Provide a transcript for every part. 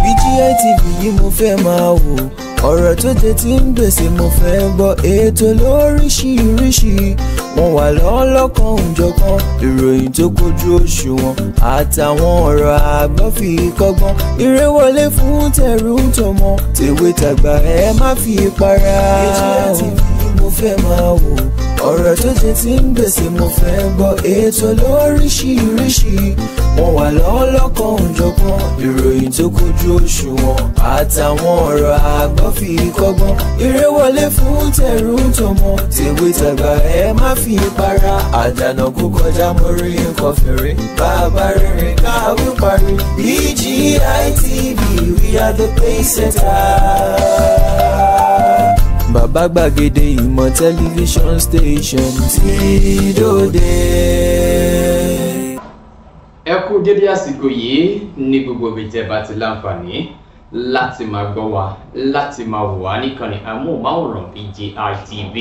BGI TV yìí mo fẹ́ máa wò, ọ̀rọ̀ tó jẹ tí ń gbèsè mo fẹ́ gbọ́, ètò lóríṣiríṣi wọ́n wà lọ́lọ́kan òjọ̀kan, ìròyìn tó kojú òṣùwọ̀n àtàwọn ọ̀rọ̀ àgbọ́ fi kọ́gbọ́n, eré wọlé fún tẹ̀rù tọmọ tèwe tàgbà ẹ má fi para. BGI TV yìí mo fẹ́ máa wò, ọ̀rọ̀ tó jẹ tí ń gbèsè mo fẹ́ gbọ́, ètò lóríṣiríṣi wọ́n wà lọ́lọ́kan òjọ̀kan, ìròyìn tó kojú òṣùwọ̀n àtàwọn ọ̀rọ̀ àgbọ́ fi kọ́gbọ́n, eré wọlé fún tẹ̀rù tọmọ tèwe tàgbà ẹ má fi para. Àdànà kó kọjá mo rí nǹkan fèrè, bàbá rere káwí parí. BGI TV, we are the pace setter. Bàbá gbàgede ìmọ̀ tẹlifíṣọ̀n station tí dòde. Ẹ kú dédé àsìkò yìí ní gbogbo ibi tẹ́ bá ti láǹfààní láti máa gbọ́ wa, láti máa wò wá níkànnì amóhùnmáwòrán BGI TV.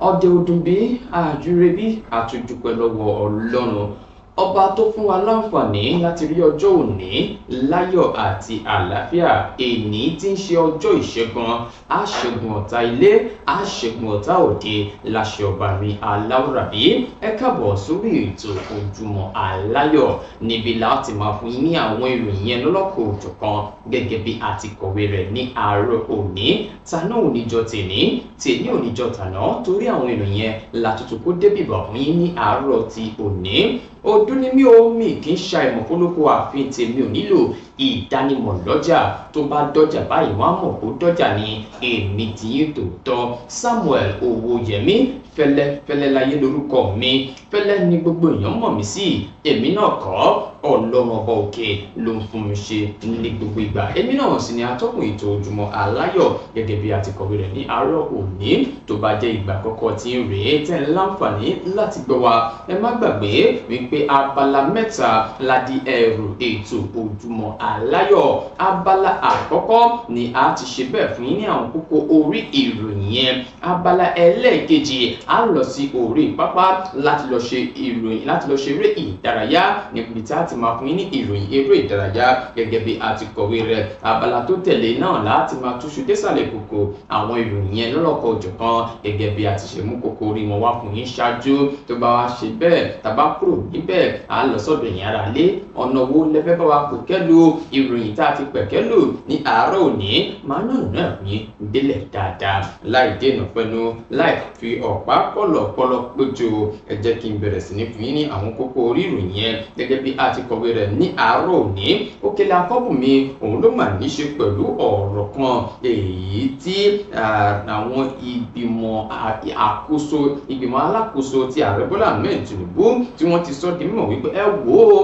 Ọdẹ ọdún bí àjúrẹ́bí àtúndúpẹ́ lọ́wọ́ Ọlọ́run ọba tó fún wa láǹfààní láti rí ọjọ́ òní láyọ̀ àti àlàáfíà. Èní tí ń ṣe ọjọ́ ìṣẹ́gun, àṣẹ́gun ọ̀tá ilé, àṣẹ́gun ọ̀tá òde, láṣẹ ọba mi aláwòrábí. Ẹ káàbọ̀ sórí ètò Ojúmọ́ Aláyọ̀, níbi láti máa fún yín ní àwọn ìròyìn yẹn lọ́lọ́kọ̀ òjọ̀kan gẹ́gẹ́ bí a ti kọ̀wé rẹ̀ ní àárọ̀ òní. Tàná òníjọ tèní, tèní òníjọ tàná, torí àwọn ìròyìn yẹn látútù kó débìbọ̀ fún yín ní àárọ̀ ti òní. Ọdún ni mí o, mi kì í ṣàìmọ̀ fólókó, ààfin tèmi ò nílò ìdánimọ̀ lọ́jà, tó bá dọ́jà báyìí wọ́n á mọ̀ kó dọ́jà ni. Èmi tí yín tòótọ́ Samuel Owóyẹmí, fẹ́lẹ́fẹ́lẹ́ láyé lórúkọ mi, fẹ́lẹ́ ni gbogbo èèyàn mọ̀ mí sí. Èmi náà kọ́, Ọlọ́run ọba òkè ló ń fún mi ṣe ní gbogbo ìgbà. Èmi náà sì ni atọ́kùn ètò Ojúmọ́ Aláyọ̀ gẹ́gẹ́ bí a ti kọ̀wé rẹ̀ ní àárọ̀ òní. Tó bá jẹ́ ìgbà àkọ́kọ́ tí ń rèé tẹ́ ń láǹfààní láti gbọ́ wa, ẹ má gbàgbé wípé abala mẹ́ta la di ẹrù ètò Ojúmọ́ Aláyọ̀. Abala àkọ́kọ́ ni a ti ṣe bẹ́ẹ̀ fún yín ní àwọn kókó orí ìròyìn yẹn. Abala ẹlẹ́ẹ̀kejì, a lọ sí orí pápá láti lọ ṣe ìròyìn, láti lọ ṣe eré ìdárayá níbi tí a ti máa fún yín ní ìròyìn eré ìdárayá gẹ́gẹ́ bí a ti kọ̀wé rẹ̀. Abala tó tẹ̀lé náà láti máa túṣu désàlẹ̀ kòkò àwọn ìròyìn yẹn lọ́lọ́kọ̀ òjọ̀kan gẹ́gẹ́ bí a ti ṣe mú kókó orí wọn wá fún yín ṣáájú. Tó bá wá ṣe bẹ́ẹ̀, tàbá kúrò níbẹ̀, a lọ sọ́dọ̀ ẹ̀yin ará ilé. Ọ̀nà wo lẹ́fẹ́ bá wa pẹ̀kẹ́lù ìròyìn tá a ti pẹ̀kẹ́lù ní àárọ̀ òní? Máa náà fún yín délẹ̀ dáadáa láì dènà pẹnu, láì fi ọ̀pá pọ̀lọ̀pọ̀lọ̀ péjọ. Ẹ jẹ́ kí n bẹ̀rẹ̀ sí ní fún yín ní àwọn kókó orí ìròyìn yẹn gẹ́gẹ́ bí a ti kọ̀wé rẹ̀ ní àárọ̀ òní. Òkèlè akọ́bù mi òun ló mà ní ṣe pẹ̀lú ọ̀rọ̀ kan èyí tí àwọn ìgbìmọ̀ àkóso, ìgbìmọ̀ alákòóso ti Ààrẹ Bọ́lá Ahmed Tinubu tí wọ́n ti sọ di mímọ̀ wípé ẹ wò ó,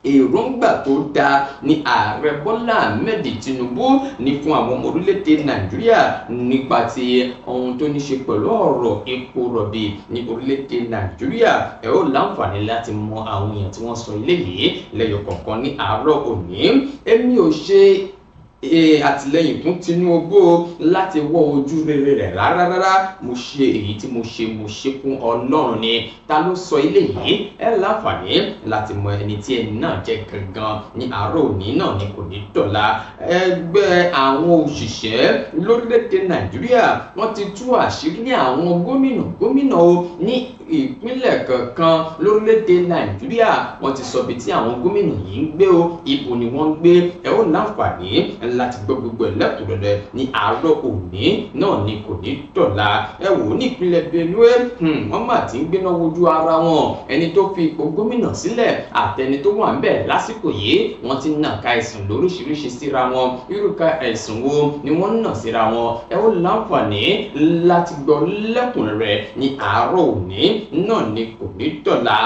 èròǹgbà tó dáa ní Ààrẹ Bọ́lá Ahmed Tinubu ní fún àwọn ọmọ orílẹ̀-èdè Nàìjíríà nípa ti ohun tó ní ṣe pẹ̀lú ọ̀rọ̀ epo rọ̀bì ní orílẹ̀-èdè Nàìjíríà. Ẹ ó láǹfààní láti mọ àwọn èèyàn tí wọ́n sọ ilé yìí lẹ́yọ kọ̀ọ̀kan ní àárọ̀ òní. Èmi ò ṣe àtìlẹ́yìn fún Tinubu láti wọ́ ojú rere rẹ̀ rárá rárá. Mo ṣe èyí tí mo ṣe, mo ṣe fún Ọlọ́run ni. Ta ló sọ ilé yìí? Ẹ láǹfààní láti mọ ẹni tí ẹni náà jẹ́ gangan ní àárọ̀ òní náà ni kò ní dọ̀la. Ẹgbẹ́ àwọn òṣìṣẹ́ lórílẹ̀‐èdè Nàìjíríà wọ́n ti tú àṣírí ní àwọn gómìnà o ní ìpínlẹ̀ kankan lórílẹ̀‐èdè Nàìjíríà. Wọ́n ti sọ ibi tí àwọn gómìnà yìí ń gbé o, ibo ni wọ́n ń gbé. Ẹ ó láǹfààní láti gbọ́ gbogbo ẹlẹ́kùnrẹ́rẹ́ ní àárọ̀ òní náà ni kò ní dọ̀la. Ẹ wò ó ní ìpínlẹ̀ Benue, wọ́n mà ti ń gbéná wojú ara wọn. Ẹni tó fi ipò gómìnà sílẹ̀ àtẹni tó wà ńbẹ̀ lásìkò yìí, wọ́n ti nàka ẹ̀sùn lóríṣiríṣi síra wọn. Irúka ẹ̀sùn wo ni wọ́n ń nà síra wọn? Ẹ ó láǹfààní láti gbọ́ lẹ́kùnrẹ́rẹ́ ní àárọ̀ òní náà ni kò ní dọ̀la.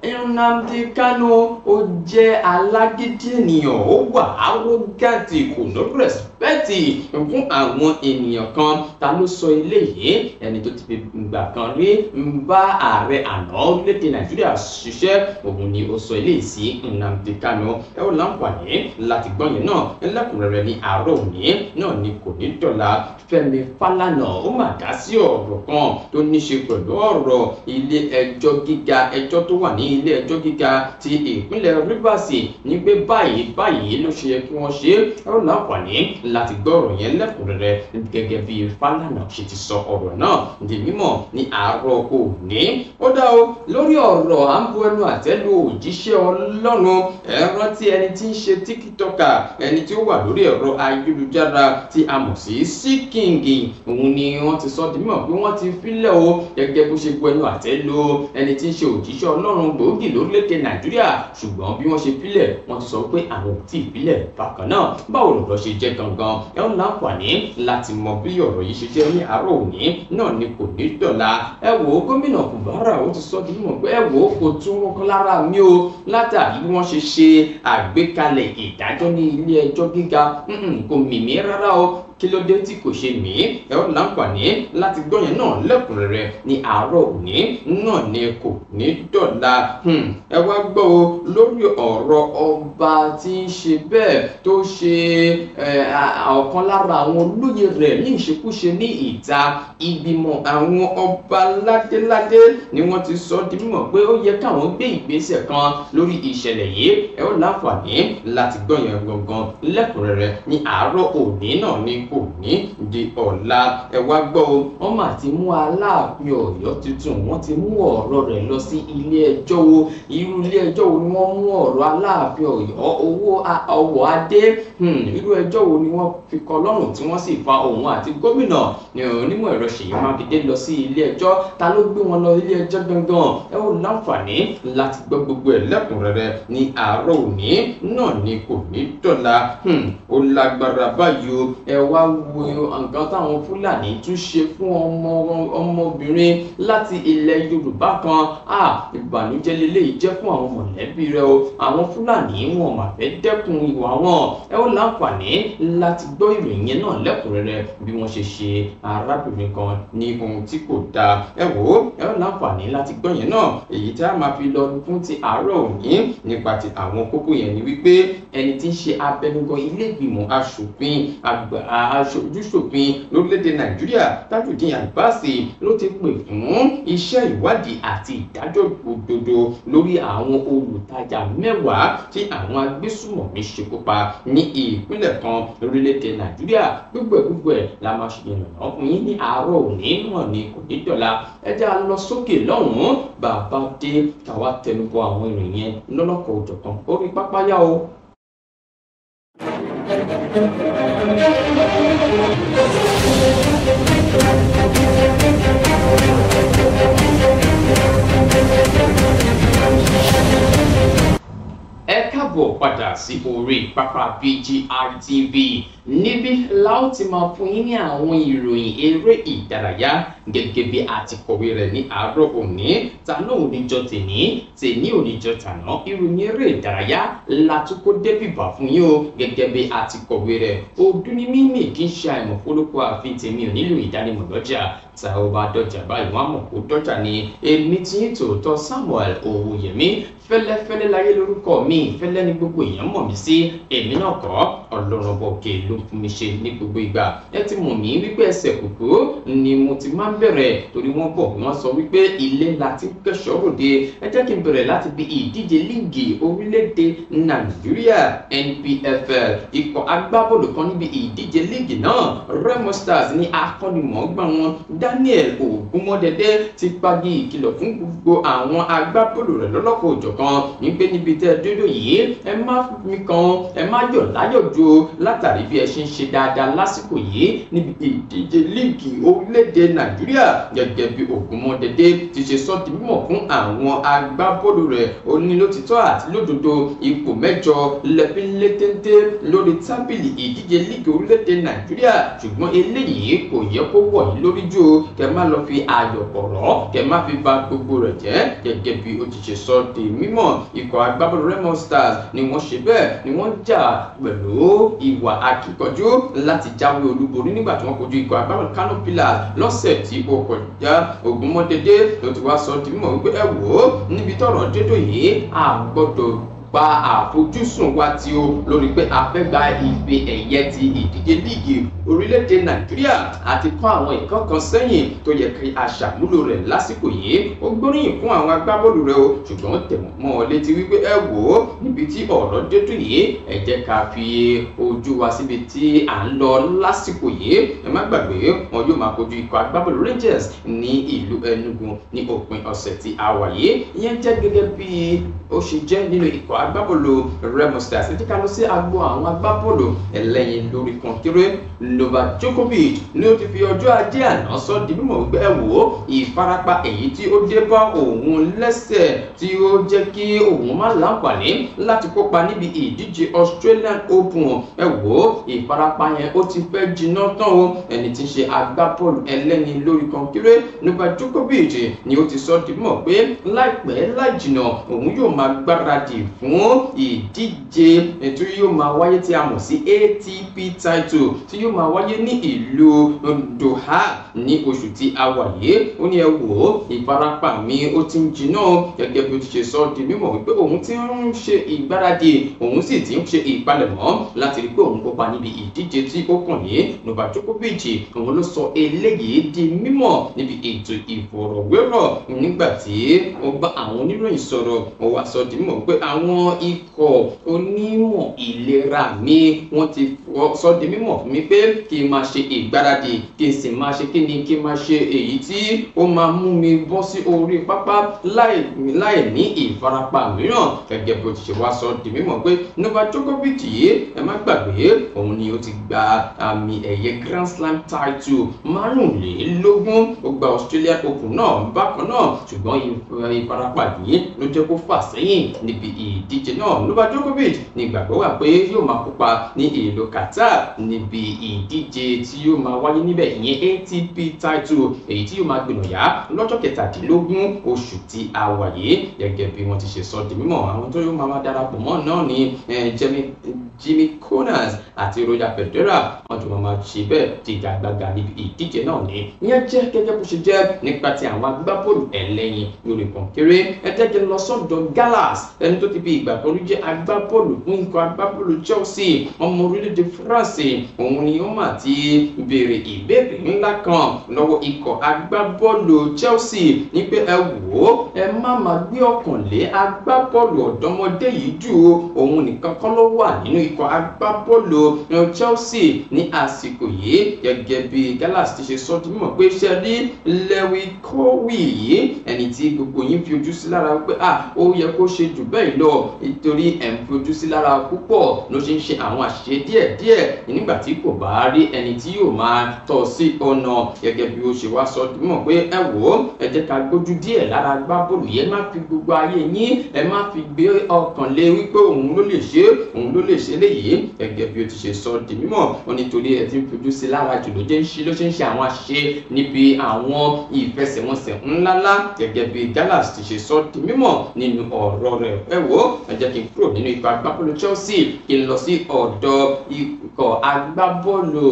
Nnamdi Kanu ó jẹ́ alágídí ènìyàn, ó wà arrogant, kò ní respect. rẹ̀spẹ̀tì fún àwọn ènìyàn kan. Ta ló sọ eléyìí? Ẹni tó ti fi ìgbà kan rí ń bá ààrẹ àná orílẹ̀-èdè Nàìjíríà ṣiṣẹ́, òun ni ó sọ eléyìí sí Nnamdi Kanu. Ẹ ó láǹfààní láti gbọ́ yẹn náà lẹ́kùnrẹ́rẹ́ ní àárọ̀ òní náà ni kò ní dọ̀la. Fẹ́mi Fálànà ó mà dá sí ọ̀rọ̀ kan tó ní ṣe pẹ̀lú ọ̀rọ̀ ilé ẹjọ́ gíga, ẹjọ́ tó wà ní ilé ẹjọ́ gíga ti ìpínlẹ̀ Rivers ní pé báyìí báyìí ló ṣe yẹ kí wọ́n ṣe. Ẹ ó láǹfààní láti gbọ́ ọ̀rọ̀ yẹn lẹ́kùnrẹ́rẹ́ gẹ́gẹ́ bí Fálànà ṣe ti sọ ọ̀rọ̀ náà di mímọ̀ ní àárọ̀ òní. Ó dá o, lórí ọ̀rọ̀ à ń bu ẹnu àtẹ́ lu òjíṣẹ́ Ọlọ́run, ẹ rántí ẹni tí ń ṣe tíkítọ́kà, ẹni tí ó wà lórí ẹ̀rọ ayélujára tí a mọ̀ sí Síkìngì, òun ni wọ́n ti sọ di mímọ̀ pé wọ́n ti fílẹ̀ o gẹ́gẹ́ bó ṣe bu ẹnu àtẹ́ lu ẹni tí ń ṣe òjíṣẹ́ Ọlọ́run gbòógì lórílẹ̀‐èdè Nàìjíríà. Ṣùgbọ́n bí wọ́n ṣe fílẹ̀, wọ́n ti sọ pé àwọn ò tí ì fílẹ̀ bákan náà. Báwo lọ̀rọ̀ ṣe jẹ́ gangan? Ẹ ó láǹfààní láti mọ bí ọ̀rọ̀ yìí ṣe jẹ́ ní àárọ̀ òní náà ni kò ní dọ̀la. Ẹ wò ó, gómìnà Fubara ó ti sọ di mímọ̀ pé ẹ wò ó, kò tún rọ́kọ́ lára mi o látàrí bí wọ́n ṣe ṣe àgbékalẹ̀ ìdájọ́ ní ilé ẹjọ́ gíga, kò mì mí rárá o. Kí ló dé tí kò ṣe mí? Ẹ ó láǹfààní láti gbọ́ yẹn náà lẹ́kùnrẹ́rẹ́ ní àárọ̀ òní náà ni kò ní dọ̀la. Ẹ wá gbọ́ o, lórí ọ̀rọ̀ ọba tí ń ṣe bẹ́ẹ̀ tó ṣe ọ̀kan lára àwọn olóyè rẹ̀ ní ìṣekúṣe ní ìta, ìgbìmọ̀ àwọn ọba ládéládé ni wọ́n ti sọ di mímọ̀ pé ó yẹ káwọn gbé ìgbésẹ̀ kan lórí ìṣẹ̀lẹ̀ yìí. Ẹ ó láǹfààní láti gbọ́ yẹn gangan lẹ́kùnrẹ́rẹ́ ní àárọ̀ òní náà ni kò ní di ọ̀la. Ẹ wá gbọ́ o, wọ́n mà ti mú Aláàfin Ọ̀yọ́ tuntun, wọ́n ti mú ọ̀rọ̀ rẹ̀ lọ sí ilé ẹjọ́ wo. Irú ilé ẹjọ́ wo ni wọ́n mú ọ̀rọ̀ Aláàfin Ọ̀yọ́ owó ọwọ́ adé? Irú ẹjọ́ wo ni wọ́n fi kọ lọ́rùn tí wọ́n sì fa òun àti gómìnà onímọ̀ ẹ̀rọ Ṣèyí Mákindé lọ sí ilé ẹjọ́? Ta ló gbé wọn lọ ilé ẹjọ́ gangan? Ẹ ó láǹfààní láti gbọ́ gbogbo ẹ̀ lẹ́kùnrẹ́rẹ́ ní àárọ̀ òní náà ni kò ní dọ̀la. Ó lágbára báyìí o. Ẹ wá wo nǹkan táwọn Fúlàní tún ṣe fún ọmọbìnrin láti ilẹ̀ Yorùbá kan. Ìbànújẹ́ lélẹ́yìí jẹ́ fún àwọn mọ̀lẹ́bí rẹ̀ o. Àwọn Fúlàní wọn mà fẹ́ dẹ́kun ìwà wọn. Ẹ ó láǹfààní láti gbọ́ ìròyìn yẹn náà lẹ́kùnrẹ́rẹ́ bí wọ́n ṣe ṣe arábìnrin kan ní ohun tí kò dáa. Ẹ wò ó, ẹ ó láǹfààní láti gbọ́ yẹn náà. Èyí tí a máa fi lọ fún ti àárọ̀ òní nípa ti àwọn kókó yẹn ni wípé ẹni tí ń ṣe abẹnugan ilé ìgbìmọ̀ aṣòfin àgbà aṣojúṣòfin lórílẹ̀‐èdè Nàìjíríà Tajudeen Abbas ló ti pè fún iṣẹ́ ìwádìí àti ìdájọ́ òdodo lórí àwọn olùtajà 10 tí àwọn agbésùmọ̀mí ṣekú pa ní ìpínlẹ̀ kan lórílẹ̀‐èdè Nàìjíríà. Gbogbo ẹ̀ la máa ṣe ìrànlọ́wọ́ fún yín ní àárọ̀ òní náà ni kò ní dọ̀la. Ẹ já lọ sókè lọ́hùn-ún, bàbá dé káwá tẹnubọ àwọn ìròyìn yẹn lọ́lọ́kọ̀ òjọ̀kan orí pápá yá o. Ẹ káàbọ̀ padà sí orí pápá BGI TV. Níbí la ó ti máa fún yín ní àwọn ìròyìn eré ìdárayá gẹ́gẹ́ bí a ti kọ̀wé rẹ̀ ní àárọ̀ òní. Ta lóun níjọ tèní, tèní òníjọ tàná, ìròyìn eré ìdárayá la tún kó débìbà fún yín o gẹ́gẹ́ bí a ti kọ̀wé rẹ̀. Ọdún ní mímì kì í ṣe àìmọ̀ fólókó àfi tèmi ò nílò ìdánimọ̀ lọ́jà. Tá o bá dọ́jà báyìí wọ́n á mọ̀ kó dọ́jà ni. Èmi tí ń tòótọ́ Samuel Owóyẹmí, fẹ́lẹ́fẹ́lẹ́ láyé lórúkọ mi, fẹ́lẹ́ ni gbogbo èèyàn mọ̀ mí sí. Èmi náà kọ́, Ọlọ́run ọba òkè ló fún mi ṣe ní gbogbo ìgbà. Ẹ ti mọ̀ mí wípé ẹsẹ̀ kòkó ni mo ti máa ń bẹ̀rẹ̀ torí wọ́n bọ̀ wọ́n sọ wípé ilé la ti kẹ́sọ̀ ròde. Ẹ jẹ́ kí n bẹ̀rẹ̀ láti bí ìdíje líìgì orílẹ̀-èdè Nàìjíríà NPFL. Ikọ̀ agbábọ́ọ̀lù kan níbi ìdíje líìgì náà, Remo Stars ní akọ́nimọ̀ọ́gbà wọn Daniel Ògúnmọ́dẹ́dẹ́ ti pagi ìkìlọ̀ fún gbogbo àwọn agbábọ́ọ̀lù rẹ̀ lọ́lọ́kọ̀ òjọ̀kan nígbé níbi tẹ́ dúdú yìí, ẹ má mi kan, ẹ má yọ̀ láyọ̀ ju látàrí bí ẹ ṣe ń ṣe dáadáa lásìkò yìí níbi ìdíje líìgì orílẹ̀-èdè Nàìjíríà. Nàìjíríà. Gẹ́gẹ́ bí Ògúnmọ́dédé ti ṣe sọ di mímọ̀ fún àwọn agbábọ́ọ̀lù rẹ̀, ó ní lótìtọ́ àti lódodo ipò 8 lẹ́fí létéńté lórí tábìlì ìdíje líìgì orílẹ̀-èdè Nàìjíríà, ṣùgbọ́n eléyìí kò yẹ kó wọ̀ yín lórí jù, kẹ má lọ fi àyọ̀pọ̀rọ̀ kẹ má fi ba gbogbo rẹ̀ jẹ́. Gẹ́gẹ́ bí ó ti ṣe sọ di mímọ̀, ikọ̀ agbábọ́ọ̀lù Remo Stars ni wọ́n ṣe bẹ́ẹ̀ ni wọ́n jà pẹ̀lú ìwà akíkanjú láti jáwé olúborí nígbà tí wọ́n kojú ikọ̀ agbábọ́ọ̀lù Kano Pillars lọ́sẹ̀ tí ó kọjá. Ògúnmọ́dédé ló ti wá sọ di mímọ̀ wípé ẹ wò ó, níbi tọ́rọ̀ dédò yìí a gbọ́dọ̀ pa àfojúsùn wa tí ó lórí pé a fẹ́ gba ife ẹ̀yẹ ti ìdíje líìgì orílẹ̀-èdè Nàìjíríà àti kọ́ àwọn nǹkan kan sẹ́yìn tó yẹ kí a ṣàmúlò rẹ̀ lásìkò yìí. Ó gbóríyìn fún àwọn agbábọ́ọ̀lù rẹ̀ o, ṣùgbọ́n ó tẹ̀ mọ́ ọ létí wípé ẹ wò ó, níbi tí ọ̀rọ̀ dé tó yìí ẹ jẹ́ ká fi ojú wa síbi tí à ń lọ lásìkò yìí. Ẹ má gbàgbé wọn yóò máa kojú ikọ̀ agbábọ́ọ̀lù Rangers ní ìlú Enugu ní òpin ọ̀sẹ̀ tí a wà yìí. Ìyẹn jẹ́ gẹ́gẹ́ bí ó ṣe jẹ́ nínú ikọ̀ agbábọ́ọ̀lù Remo Stars. Ẹ jẹ́ ká lọ sí agbo àwọn agbábọ́ọ̀lù ẹlẹ́yin lórí kọ̀ǹkéré. Novak Djokovic ni ó ti fi ọjọ́ ajé àná sọ di mímọ̀ wípé ẹ wò ó, ìfarapa èyí tí ó dé bá òun lẹ́sẹ̀ tí ó jẹ́ kí òun má láǹfààní láti kópa níbi ìdíje Australian Open. Ẹ wò ó, ìfarapa yẹn ó ti fẹ́ jiná tán o. Ẹni tí ń ṣe agbábọ́ọ̀lù ẹlẹ́ni lórí kọ̀ǹkéré Novak Djokovic ni ó ti sọ di mímọ̀ pé láìpẹ́ láìjìnà òun yóò máa gbáradì fún ìdíje tí yóò máa wáyé tí a mọ̀ sí ATP title tí yóò máa wáyé ní ìlú Doha ní oṣù tí a wà yìí. Ó ní ẹ wò ó, ìfarapa mi ó ti ń jiná. Gẹ́gẹ́ bí ó ti ṣe sọ di mímọ̀ wípé òun ti ń ṣe ìgbáradì, òun sì ti ń ṣe ìpalẹ̀mọ́ láti rí pé òun kópa níbi ìdíje tí ó kàn yìí. Novak Djokovic òun ló sọ eléyìí di mímọ̀ níbi ètò ìfọ̀rọ̀wérọ̀ nígbà tí ó bá àwọn oníròyìn sọ̀rọ̀. Ó wá sọ di mímọ̀ pé àwọn ikọ̀ onímọ̀ ìlera mi wọ́n ti sọ di mímọ̀ fún mi pé kí n máa ṣe ìgbáradì, kí n sì máa ṣe kí ni, kí n máa ṣe èyí tí ó máa mú mi bọ́ sí orí pápá láì ní ìfarapa mìíràn. Gẹ́gẹ́ bí ó ti ṣe wá sọ di mímọ̀ pé Novak Djokovic yìí, ẹ má gbàgbé, òun ni ó ti gba àmì ẹ̀yẹ Grand Slam title 25, ó gba Australian Open náà bákan náà, ṣùgbọ́n ìfarapa yìí ló jẹ́ kó fà sẹ́yìn níbi ìdíje náà. Novak Djokovic ní ìgbàgbọ́ wà pé yóò máa kópa ní ìlú Qatar níbi ìdíje tí yóò máa wáyé níbẹ̀, ìyẹn ATP title èyí tí yóò máa gbìnàyà lọ́jọ́ 17 oṣù tí a wà yìí. Gẹ́gẹ́ bí wọ́n ti ṣe sọ di mímọ̀, àwọn tó yóò máa darapọ̀ mọ́ náà ni Jimmy Connors àti Roger Federer, wọ́n jọ máa ṣe bẹ́ẹ̀ jìjàgbàgà níbi ìdíje náà ni. Ìyẹn jẹ́ gẹ́gẹ́ bó ṣe jẹ́ nípa ti àwọn agbábọ́ọ̀lù ẹlẹ́yin lórí kọ̀ǹkéré. Ẹ jẹ́ kí n lọ sọ́dọ̀ Gallas, ẹni tó ti fi ìgbà kan rí jẹ́ agbábọ́ọ̀lù fún ikọ̀ agbábọ́ọ̀lù Chelsea, ọmọ orílẹ̀-èdè France. Òun ni ó mà ti béèrè ìbéèrè ńlá kan lọ́wọ́ ikọ̀ agbábọ́ọ̀lù Chelsea ní pé ẹ wò ó, ẹ má máa gbé ọkàn lé agbábọ́ọ̀lù ọ̀dọ́mọdé yìí jù, òun nìkan kọ́ ló wà nínú ikọ̀ agbábọ́ọ̀lù Chelsea ní àsìkò yìí. Gẹ́gẹ́ bí Gallas ti ṣe sọ di mímọ̀ pé ṣe rí Lewis Cowie yìí, ẹni tí gbogbo yín fi ojú sí lára pé ó yẹ kó ṣe jù bẹ́ẹ̀ lọ, nítorí ẹ̀ ń fi ojú sí lára púpọ̀ ló ṣe ń ṣe àwọn àṣìṣe díẹ̀díẹ̀ nígbà tí kò bá rí ẹni tí yóò máa tọ́ sí ọ̀nà. Gẹ́gẹ́ bí ó ṣe wá sọ di mímọ̀ pé ẹ wò ó, ẹ jẹ́ ká gbójú díẹ̀ lára agbábọ́ọ̀lù yẹn, má fi gbogbo ayé yín, ẹ má fi gbé ọkàn lé wípé òun ló lè ṣe, òun ló lè ṣe léyìí. Gẹ́gẹ́ bí ó ti ṣe sọ di mímọ̀, ó nítorí ẹ ti ń fojú sí lára jù ló jẹ́ ń ṣe ló ṣe ń ṣe àwọn àṣìṣe níbi àwọn ìfẹsẹ̀wọnsẹ̀ ńláńlá. Gẹ́gẹ́ bí Gallas ti ṣe sọ di mímọ̀ nínú ọ̀rọ̀ rẹ̀. Ẹ wò ó, ẹ jẹ́ kí n kúrò nínú ikọ̀ agbábọ́ọ̀lù Chelsea kí n lọ sí ọ̀dọ̀ ikọ̀ agbábọ́ọ̀lù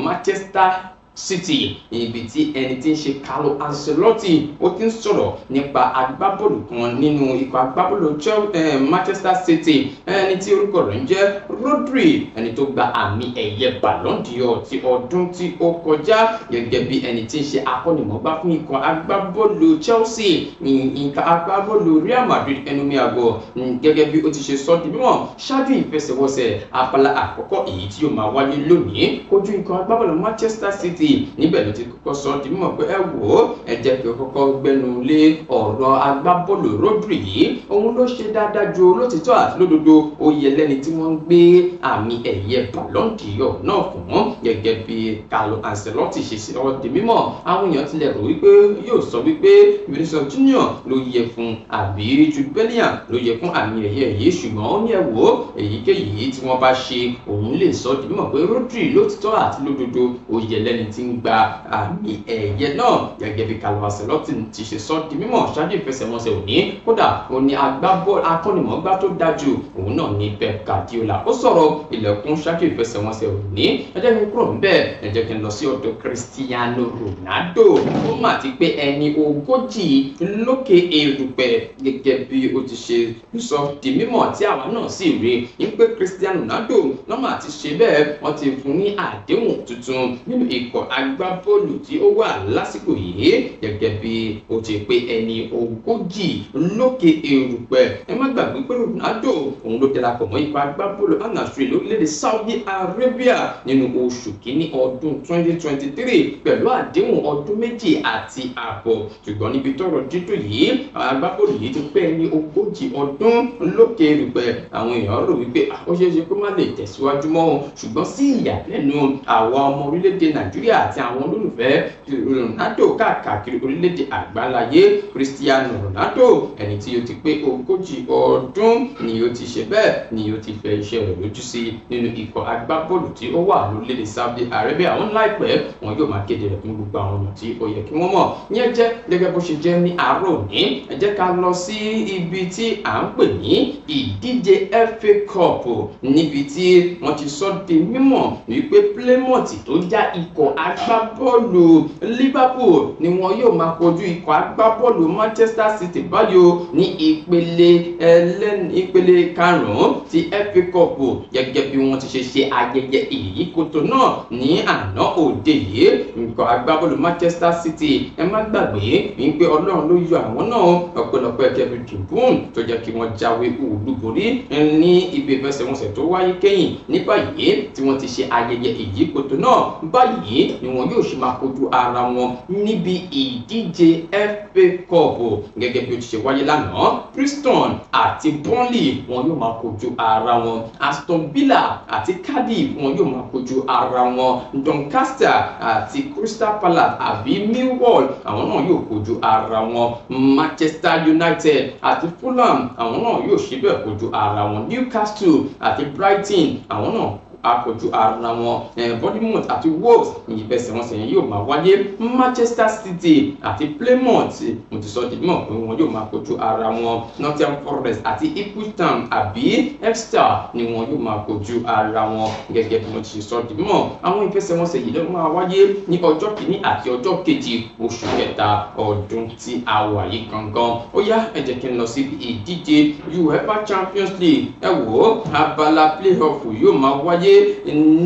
Manchester City, ibi tí ẹni tí ń ṣe Carlo Ancelotti ó ti ń sọ̀rọ̀ nípa agbábọ́ọ̀lù kan nínú ikọ̀ agbábọ́ọ̀lù Manchester City, ẹni tí orúkọ rẹ̀ ń jẹ́ Rodri, ẹni tó gba àmì ẹ̀yẹ Ballon d'Or ti ọdún tí ó kọjá. Gẹ́gẹ́ bí ẹni tí ń ṣe akọ́nimọ̀ọ́gbá fún ikọ̀ agbábọ́ọ̀lù Chelsea, ikọ̀ agbábọ́ọ̀lù Real Madrid ẹnumí àgọ́, gẹ́gẹ́ bí ó ti ṣe sọ di mímọ̀ ṣáájú ìfẹsẹ̀wọnsẹ̀ abala àkọ́kọ́ èyí tí yóò máa wáyé lónìí kojú ikọ̀ agbábọ́ọ̀lù Manchester City Níbẹ̀ ló ti kọ́kọ́ sọ di mímọ̀ pé ẹ wò ó, ẹ jẹ́ kí o kọ́kọ́ gbẹnu lé ọ̀rọ̀ agbábọ́ọ̀lù Rodri yìí, òun ló ṣe dáadáa ju lótìtọ́ àti lódodo, ó yẹ lẹ́ni tí wọ́n ń gbé àmì ẹ̀yẹ Ballon d'Or náà fún. Gẹ́gẹ́ bí Carlo Ancelotti ṣe sọ di mímọ̀, àwọn èèyàn tilẹ̀ rò wípé yóò sọ wípé Vinicius Junior ló yẹ fún àbí Jude Bellingham ló yẹ fún àmì ẹ̀yẹ yìí, ṣùgbọ́n ó ní ẹ wò ó, èyíkéyìí tí wọ́n bá ṣe òun lè sọ di mímọ̀ pé Rodri lótìtọ́ àti lódodo ó yẹ lẹ́ni tí ń gba àmì ẹ̀yẹ náà. Gẹ́gẹ́ bí Carlo Ancelotti ti ṣe sọ di mímọ̀ ṣáájú ìfẹsẹ̀wọnsẹ̀ òní, kódà ó ní agbábọ́ọ̀lù akọ́nimọ̀ọ́gbá tó dájú òun náà ní Pep Guardiola. Ó sọ̀rọ̀ ilẹ̀kùn ṣáájú ìfẹsẹ̀wọnsẹ̀ òní. Ẹ jẹ́ kí n kúrò níbẹ̀, ẹ jẹ́ kí n lọ sí ọ̀dọ̀ Cristiano Ronaldo. Ó mà ti pé ẹni 40 lókè erùpẹ̀ gẹ́gẹ́ bí ó ti ṣe sọ di mímọ̀ tí àwa náà sì rí i pé Cristiano Ronaldo lọ́mọ àti ṣe bẹ́ẹ̀, wọ́n ti fún ní àdéhùn tuntun nínú ikọ̀ agbábọ́ọ̀lù tí ó wà lásìkò yìí gẹ́gẹ́ bí ó ti pé ẹni 40 lókè erùpẹ̀. Ẹ má gbàgbé pé Ronaldo òun ló darapọ̀ mọ́ ikọ̀ agbábọ́ọ̀lù Al Nassr lórílẹ̀‐èdè Saudi Arabia nínú oṣù kínní ọdún 2023 pẹ̀lú àdéhùn ọdún 2.5. Ṣùgbọ́n níbi tọ́rọ̀ dídùn yìí, agbábọ́ọ̀lù yìí ti pé ẹni 40 ọdún lókè erùpẹ̀. Àwọn èèyàn rò wípé ó ṣeé ṣe kó má lè tẹ̀síwájú mọ́ o, ṣùgbọ́n sí ìyàlẹ́nu àwa ọmọ orílẹ̀-èdè Nàìjíríà àti àwọn olólùfẹ́ Ronaldo káàkiri orílẹ̀-èdè àgbáláyé, Cristiano Ronaldo ẹni tí ó ti pé 40 ọdún ni ó ti ṣe bẹ́ẹ̀ ni ó ti fẹ́ iṣẹ́ rẹ̀ lójú sí nínú ikọ̀ agbábọ́ọ̀lù tí ó wà lórílẹ̀-èdè Saudi Arabia. Àwọn láìpẹ́ wọn yóò máa kéde rẹ̀ fún gbogbo àwọn ọ̀nà tí ó yẹ kí wọ́n mọ̀. Ìyẹn jẹ́ gẹ́gẹ́ bó ṣe jẹ́ ní àárọ̀ òní. Ẹ jẹ́ ká lọ sí ibi tí à ń pè ní ìdíje FA Cup, níbi tí wọ́n ti sọ di mímọ̀ wípé Plymouth tó já ikọ̀ agbábọ́ọ̀lù Liverpool ni wọn yóò máa kojú ikọ̀ agbábọ́ọ̀lù Manchester City báyò ní ìpele karùn-ún ti FA Cup gẹ́gẹ́ bí wọ́n ti ṣe ṣe ayẹyẹ ìyíkoto náà ní àná òde yìí. Ikọ̀ agbábọ́ọ̀lù Manchester City, ẹ má gbàgbé wípé Ọlọ́run ló yọ àwọn náà, ọ̀pọ̀lọpọ̀ Kevin De Bruyne tó jẹ́ kí wọ́n jáwé olúborí ní ibi ìfẹsẹ̀wọnsẹ̀ tó wáyé kẹ́yìn. Ní báyìí tí wọ́n ti ṣe ayẹyẹ ìyíkoto náà, báyìí ni wọn yóò ṣe máa kojú ara wọn níbi ìdíje FA Cup gẹ́gẹ́ bí ó ti ṣe wáyé lánàá. Preston àti Burnley wọn yóò máa kojú ara wọn, Aston Villa àti Cardiff wọn yóò máa kojú ara wọn, Doncaster àti Crystal Palace àbí Millwall àwọn náà yóò kojú ara wọn, Manchester United àti Fulham àwọn náà yóò ṣe bẹ́ẹ̀ kojú ara wọn, Newcastle àti Brighton àwọn náà akojú ara wọn, Bournemouth àti Wolves ìfẹsẹ̀wọnsẹ̀ yẹn yóò máa wáyé, Manchester City àti Plymouth mo ti sọ di mímọ̀ pé wọn yóò máa kojú ara wọn, Nottingham Forest àti Ipswich Town àbí Exeter ni wọn yóò máa kojú ara wọn gẹ́gẹ́ bí mo ti sọ di mímọ̀. Àwọn ìfẹsẹ̀wọnsẹ̀ yìí ló máa wáyé ní ọjọ́ kìíní àti ọjọ́ kejì oṣù kẹta ọdún tí a wà yìí gangan. Ó yá, ẹ jẹ́ kí n lọ sí ìdíje UEFA Champions League. Ẹ wò ó, abala playoff yóò máa wáyé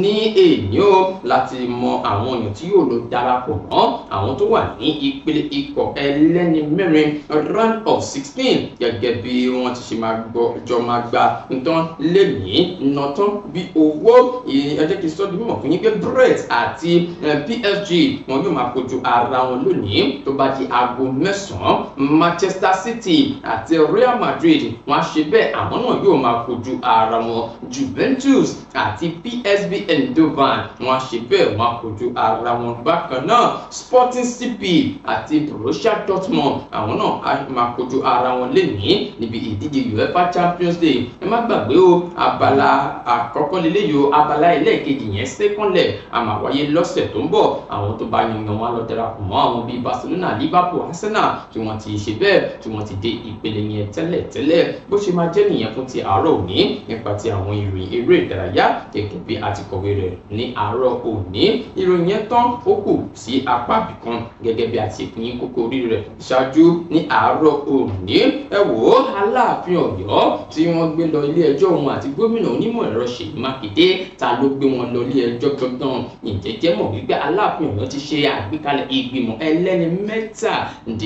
ní èyí o láti mọ àwọn èèyàn tí yóò lọ darapọ̀ mọ́ àwọn tó wà ní ìpele ikọ̀ ẹlẹ́ni mẹ́rin round of 16 gẹ́gẹ́ bí wọ́n ti ṣe máa jọ máa gba nǹkan lẹ́yìn nọ̀tán bí owó. Ẹ jẹ́ kí n sọ di mímọ̀ fún yín pé Brest àti PSG wọn yóò máa kojú ara wọn lónìí tó bá di aago 9. Manchester City àti Real Madrid wọn á ṣe bẹ́ẹ̀, àwọn náà yóò máa kojú ara wọn. Juventus àti PSV Eindhoven wọn ṣe bẹ́ẹ̀, wọn kojú ara wọn bákan náà. Sporting CP àti Borussia Dortmund àwọn náà á máa kojú ara wọn lénìí níbi ìdíje UEFA Champions League. Ẹ má gbàgbé o, abala àkọ́kọ́ lélẹ́yìí o, abala ẹlẹ́ẹ̀kejì yẹn second leg a máa wáyé lọ́sẹ̀ tó ń bọ̀. Àwọn tó bá yan wọn lọ darapọ̀ mọ́ àwọn bíi Barcelona, Liverpool, Arsenal tí wọ́n ti ṣe bẹ́ẹ̀ tí wọ́n ti dé ìpele yẹn tẹ́lẹ̀tẹ́lẹ̀. Bó ṣe máa jẹ́ nìyẹn fún ti àárọ̀ òní nípa ti àwọn ìròyìn eré ìdárayá gẹ́gẹ́ bí a ti kọ̀wé rẹ̀ ní àárọ̀ òní. Ìròyìn yẹn tán, ó kù sí apá ibìkan gẹ́gẹ́ bí a ti pín kókó orí rẹ̀ ṣáájú ní àárọ̀ òní. Ẹ wò ó, Aláàfin Ọ̀yọ́ tí wọ́n gbé lọ ilé ẹjọ́ òun àti gómìnà onímọ̀ ẹ̀rọ Ṣèyí Mákindé, ta ló gbé wọn lọ ilé ẹjọ́ gangan? Ǹjẹ́ jẹ́ mọ̀ wípé Aláàfin Ọ̀yọ́ ti ṣe àgbékalẹ̀ ìgbìmọ̀ ẹlẹ́ni 97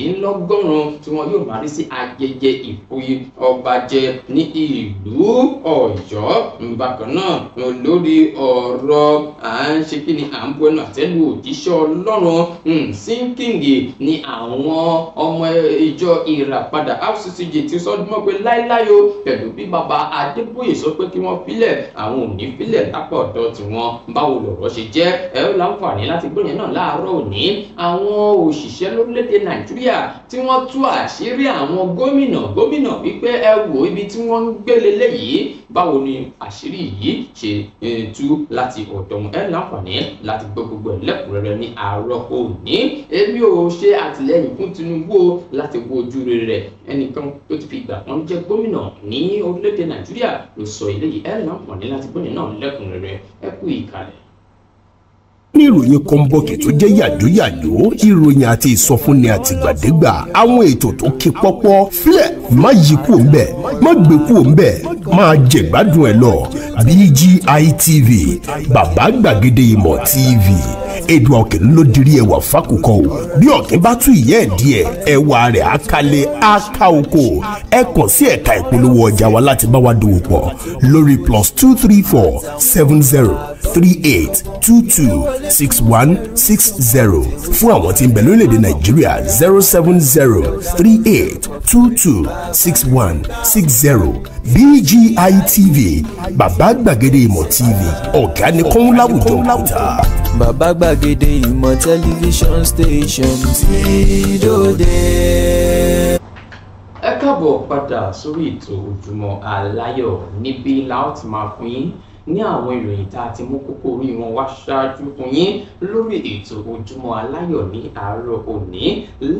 tí wọ́n yóò máa rí sí ayẹyẹ ìfoyè ọba jẹ ní ìlú Ọ̀yọ́. Bákan náà ló lórí ọ̀rọ̀ à ń ṣe kí ni à ń bu ẹnu àtẹ́lu òjíṣẹ́ Ọlọ́run sínkìngì ní àwọn ọmọ ìjọ Ìràpadà RCCG ti sọ mọ́ pé láíláí o, pẹ̀lú bí bàbá Adébóyè sọ pé kí wọ́n filẹ̀, àwọn ò ní filẹ̀ lápá ọ̀dọ̀ tiwọn. Báwo lọ̀rọ̀ ṣe jẹ́? Ẹ ó láǹfààní láti gbóyè náà láàárọ̀ òní. Àwọn òṣìṣẹ́ lórílẹ̀‐èdè Nàìjíríà tí wọ́n tú àṣírí àwọn gómìnà wípé ẹ wò ibi tí wọ́n ń gbélé léyìí, báwo ni àṣírí yìí ṣe tú láti ọ̀dọ̀ wọn? Ẹ láǹfààní láti gbọ́ gbogbo ẹ̀ lẹ́kùnrẹ́rẹ́ ní àárọ̀ òní. Èmi ò ṣe àtìlẹ́yìn fún Tinubu láti wo ojú rere ẹnìkan tó ti fi ìgbà kan jẹ́ gómìnà ní orílẹ̀-èdè Nàìjíríà ló sọ eléyìí. Ẹ láǹfààní láti gbọ́ náà lẹ́kùnrẹ́rẹ́. Ẹ kú ìkàlẹ̀. Ní ìròyìn kọ́ńbọ̀kì tó jẹ́ yàjóyàjó, ìròyìn àti ìsọfúnni àtìgbàdégbà, àwọn ètò tó ké pọ́pọ́, filẹ̀ má yí kúò ńbẹ̀, má gbé kúò ńbẹ̀, máa jẹ̀gbádùn ẹ̀ lọ. BGI TV, bàbá gbàgede ìmọ̀ TV, èdè ọ̀kìn ló dirí ẹwà fákòkò o. Bí ọ̀kìn bá tú ìyẹ́ ẹ̀ díẹ̀, ẹwà rẹ̀ á kalẹ̀ á ká oko. Ẹ kàn sí ẹ̀ka ìpolówó ọjà wa láti bá wa dòwò pọ̀ lórí +234 70 38 22 61 60. Fún àwọn tí ń bẹ lórílẹ̀‐èdè Nàìjíríà, 070 38 22 61 60. BGI TV, bàbá gbàgede ìmọ̀ TV, ọ̀gá ni kọ́ń láwùjọ òkúta. Bàbá gbàgede ìmọ̀ tẹlifíṣọ̀n station tí dòde. Ẹ káàbọ̀ padà sórí ètò Ojúmọ́ Aláyọ̀. Níbí la ó ti máa fún yín ní àwọn ìròyìn tá a ti mú kókó orí wọn wá ṣáájú fún yín lórí ètò Ojúmọ́ Aláyọ̀ ní àárọ̀ òní,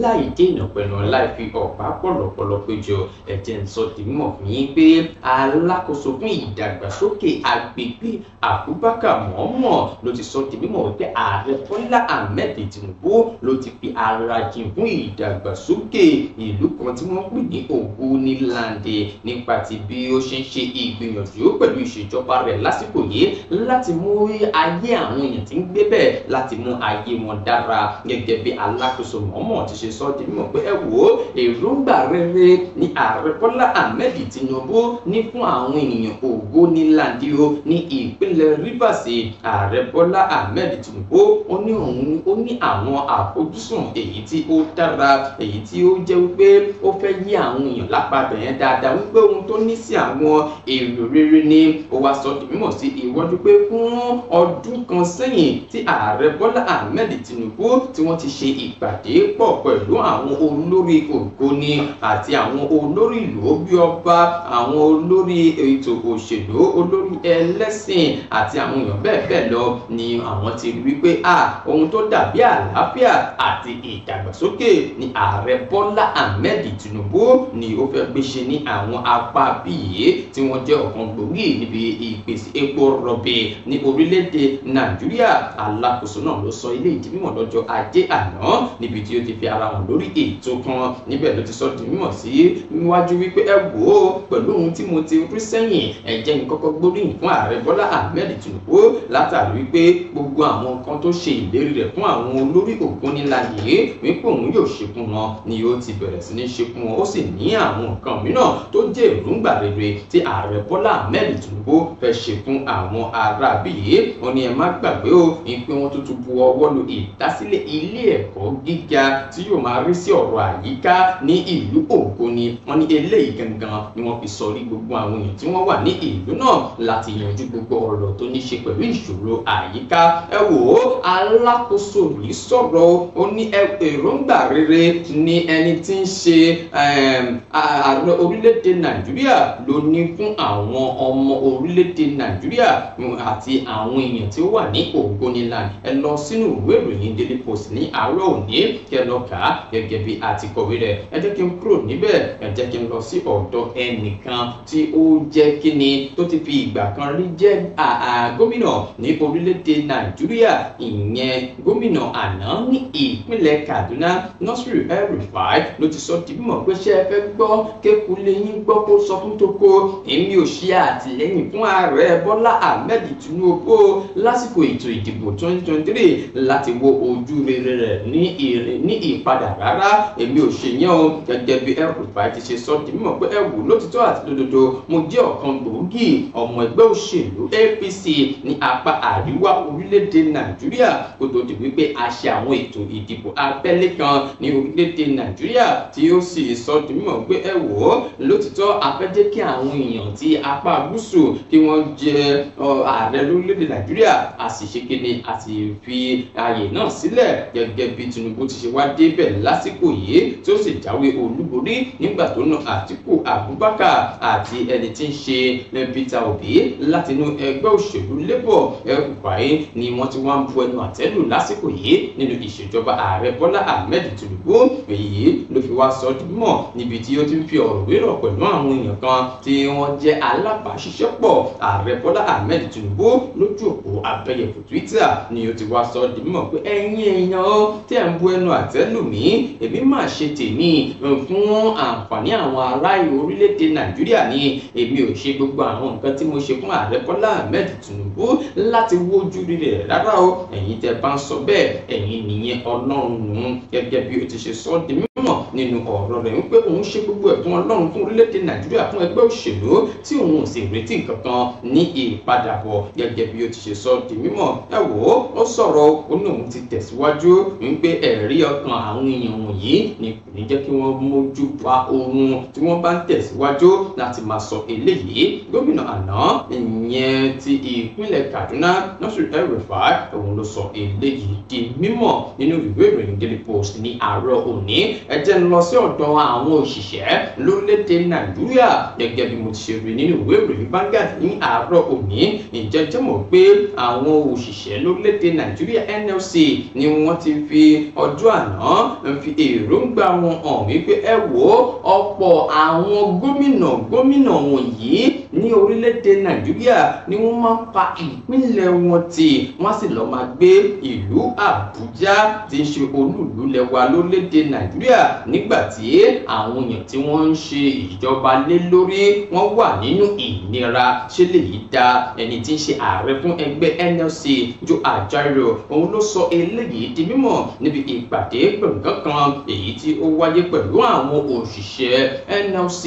láì dènà pẹ̀lú láì fi ọ̀pá pọ̀lọ̀pọ̀lọ̀ péjọ. Ẹ̀jẹ̀ ń sọ di mímọ̀ fún yín pé alákòóso fún ìdàgbàsókè agbègbè Abubakar Mohammed ló ti sọ di mímọ̀ wípé ààrẹ Bọ́lá Ahmed Tinubu ló ti fi ara jìn fún ìdàgbàsókè ìlú kan tí wọ́n pè ní Ogoniland nípa ti bí ó ṣe ń ṣe ìgbìyànjú pẹ̀lú ìṣèjọba rẹ̀ lásìkò yìí láti mú ayé àwọn èèyàn tí ń gbé bẹ́ẹ̀ láti mú ayé wọn dára. Gẹ́gẹ́ bí alákòóso Mohammed ti ṣe sọ di mímọ̀ pé ẹ wò ó, èròǹgbà rere ni ààrẹ Bọ́lá Ahmed Tinubu ní fún àwọn ènìyàn Ogoniland o ní ìpínlẹ̀ Rivers. Ààrẹ Bọ́lá Ahmed Tinubu ó ní òun ó ní àwọn àfojúsùn èyí tí ó dára, èyí tí ó jẹ́ wípé ó fẹ́ yí àwọn èèyàn lápapẹ̀ yẹn dáadáa, wípé ohun tó ní sí àwọn èrò rere ni. Ó wá sọ di mímọ̀ sí ìwọ́jú pé fún ọdún kan sẹ́yìn tí ààrẹ Bọ́lá Ahmed Tinubu tí wọ́n ti ṣe ìpàdé pọ̀ pẹ̀lú àwọn olórí Ògoni àti àwọn olórí ìlú bí ọba, àwọn olórí ètò òṣèlú, olórí ẹlẹ́sìn àti àwọn èèyàn bẹ́ẹ̀ bẹ́ẹ̀ lọ, ni àwọn ti rí wípé ohun tó dàbí àlàáfíà àti ìdàgbàsókè ni ààrẹ Bọ́lá Ahmed Tinubu ni ó fẹ́ gbé ṣe ní àwọn apá bíyè tí wọ́n jẹ́ ọ̀kan gbòógì níbi ìpèsè epo rọ̀bì ní orílẹ̀-èdè Nàìjíríà. Alákòóso náà ló sọ ilé ìdí mímọ̀ lọ́jọ́ ajé àná níbi tí ó ti fi ara hàn lórí ètò kan. Níbẹ̀ ló ti sọ di mímọ̀ sí níwájú wípé ẹ wò ó, pẹ̀lú ohun tí mo ti rí sẹ́yìn, ẹ jẹ́ n kọ́kọ́ gbóríyìn fún ààrẹ Bọ́lá Ahmed Tinubu látàrí wípé gbogbo àwọn nǹkan tó ṣe ìlérí rẹ̀ fún àwọn olórí Ogoniland yìí wípé òun yóò ṣe fún wọn ni ó ti bẹ̀rẹ̀ sí ní ṣe fún wọn. Ó sì ní àwọn nǹkan mìíràn tó jẹ́ èròǹgbà rere tí ààrẹ Bọ́lá Ahmed Tinubu fẹ́ ṣe fún àwọn ará bíyì. Ó ní ẹ má gbàgbé o ìpín wọn tuntun bu ọwọ́ lu ìdásílẹ̀ ilé ẹ̀kọ́ gíga tí yóò máa rí sí ọ̀rọ̀ àyíká ní ìlú Ògoni. Wọ́n ní eléyìí gangan ni wọ́n fi sọrí gbogbo àwọn èèyàn tí wọ́n wà ní ìlú náà láti yanjú gbogbo ọ̀rọ̀ tó ní ṣe pẹ̀lú ìṣòro àyíká. Ẹ wò ó, alákòóso yìí sọ̀rọ̀ ó ní èròǹgbà rere ni ẹni tí ń ṣe ààrẹ orílẹ̀-èdè Nàìjíríà ló ní fún àwọn ọmọ orílẹ̀-èdè Nàìjíríà àti àwọn èèyàn tí ó wà ní Ogoniland. Ẹ lọ sínú ìwé ìròyìn Daily Post ní àárọ̀ òní kẹ́ lọ kà á gẹ́gẹ́ bí a ti kọ̀wé rẹ̀. Ẹ jẹ́ kí n kúrò níbẹ̀, ẹ jẹ́ kí n lọ sí ọ̀dọ̀ ẹnìkan tí ó jẹ́ kíni tó ti fi ìgbà kan rí jẹ́ gómìnà ní orílẹ̀-èdè Nàìjíríà, ìyẹn gómìnà àná ní ìpínlẹ̀ Kaduna, Nasiru El-Rufai ló ti sọ di mímọ̀ pé ṣé ẹ fẹ́ gbọ́ kékulé yín gbọ́ kó sọ fún toko, èmi ò ṣe àtìlẹ́yìn fún ààrẹ Bọ́lá Ahmed Tinubu lásìkò ètò ìdìbò 2023 láti wo ojú rere rẹ̀ ní ìpadà rárá, èmi ò ṣe yẹn o. Gẹ́gẹ́ bí El-Rufai ti ṣe sọ di mímọ̀ pé ẹ wò lótìtọ́ àti lódodo, mo jẹ́ ọ̀kan gbòógì ọmọ ẹgbẹ́ òṣèlú APC ní apá àríwá orílẹ̀-èdè Nàìjíríà kó tó di wípé a ṣe àwọn ètò ìdìbò abẹ́lé kan ní orílẹ̀-èdè Nàìjíríà, tí ó sì sọ di mímọ̀ pé ẹ wò ó lótìtọ́ a fẹ́ jẹ́ kí àwọn èèyàn tí apá gúúsù kí wọ́n jẹ ààrẹ lórílẹ̀-èdè Nàìjíríà, a sì ṣe kíni, a sì fi ààyè náà sílẹ̀ gẹ́gẹ́ bí Tinubu ti ṣe wá débẹ̀ lásìkò yìí tí ó sì jáwé olúborí nígbà tó na Àtíkù Abubakar àti ẹni tí ń ṣe Peter Obi látinú ẹgbẹ́ òṣèlú Labour. El-Rufai ni wọ́n ti wá ń bu ẹnu àtẹ́lù lásìkò yìí nínú ìṣèjọba ààrẹ Bọ́lá Ahmed Tinubu. Èyí ló fi wá sọ di mímọ̀ níbi tí ó ti ń fi ọ̀rọ̀ wérọ̀ pẹ̀lú àwọn èèyàn kan tí wọ́n jẹ́ alábàáṣiṣẹ́pọ̀ ààrẹ Bọ́lá Ahmed Tinubu lójú òpó abẹ́yẹfò Twitter ni ó ti wá sọ di mímọ̀ pé ẹ̀yin èèyàn o tí ẹ̀ ń bu ẹnu àtẹ́lù mí, èmi máa ṣe tèmi fún àǹfààní àwọn ará orílẹ̀-èdè Nàìjíríà ni, èmi ò ṣe gbogbo àwọn nǹkan tí mo ṣe fún ààrẹ Bọ́lá Ahmed Tinubu láti wojú rẹ̀ rárá o, ẹ̀yin tẹ́ bá ń sọ bẹ́ẹ̀ ẹ̀yin nìyẹn Ọlọ́run nù. Gẹ́gẹ́ bí ó ti ṣe sọ di mímọ̀ nínú ọ̀rọ̀ rẹ̀ wípé òun ṣe gbogbo ẹ̀ fún Ọlọ́run, fún orílẹ̀-èdè Nàìjíríà, fún ẹgbẹ́ òṣèlú tí òun ò sì retí nǹkan ní ìpadàbọ̀. Gẹ́gẹ́ bí ó ti ṣe sọ di mímọ̀, ẹ wò ó, ó sọ̀rọ̀ ó ní òun ti tẹ̀síwájú wípé ẹ̀rí ọkàn àwọn èèyàn wọ̀nyí ni kò ní jẹ́ kí wọ́n mójú ba oorun tí wọ́n bá ń tẹ̀síwájú láti máa sọ eléyìí. Gómìnà àná ìyẹn ti ìpínlẹ̀ Kaduna Nasir El-Rufai òun ló sọ eléyìí di mímọ̀ nínú ìwé ìròyìn Daily Post ní àárọ̀ òní. Ẹ jẹ́ ń lọ sí ọ̀dọ̀ àwọn òṣìṣẹ́ lórílẹ̀‐èdè Nàìjíríà gẹ́gẹ́ bí mo ti ṣe rí nínú ìwé ìròyìn Vanguard ní àárọ̀ òní. Ǹjẹ́ jẹ́ mọ̀ pé àwọn òṣìṣẹ́ lórílẹ̀‐èdè Nàìjíríà NLC ni wọ́n ti fi ọjọ́ àná fi èròǹgbà wọn hàn wípé ẹ wò ó, ọ̀pọ̀ àwọn gómìnà wọ̀nyí ní orílẹ̀-èdè Nàìjíríà ni wọ́n máa ń pa ìpínlẹ̀ wọn tì, wọ́n sì lọ́ọ́ máa gbé ìlú Àbújá tí ń ṣe olúùlú lẹwa lórílẹ̀-èdè Nàìjíríà nígbà tí àwọn èèyàn tí wọ́n ń ṣe ìjọba lé lórí wọ́n wà nínú ìnira. Ṣé lèyí da? Ẹni tí ń ṣe ààrẹ fún ẹgbẹ́ NLC Joe Ajaero òun ló sọ eléyìí di mímọ̀ níbi ìpàdé gbọ̀ngàn kan èyí tí ó wáyé pẹ̀lú àwọn òṣìṣẹ́ NLC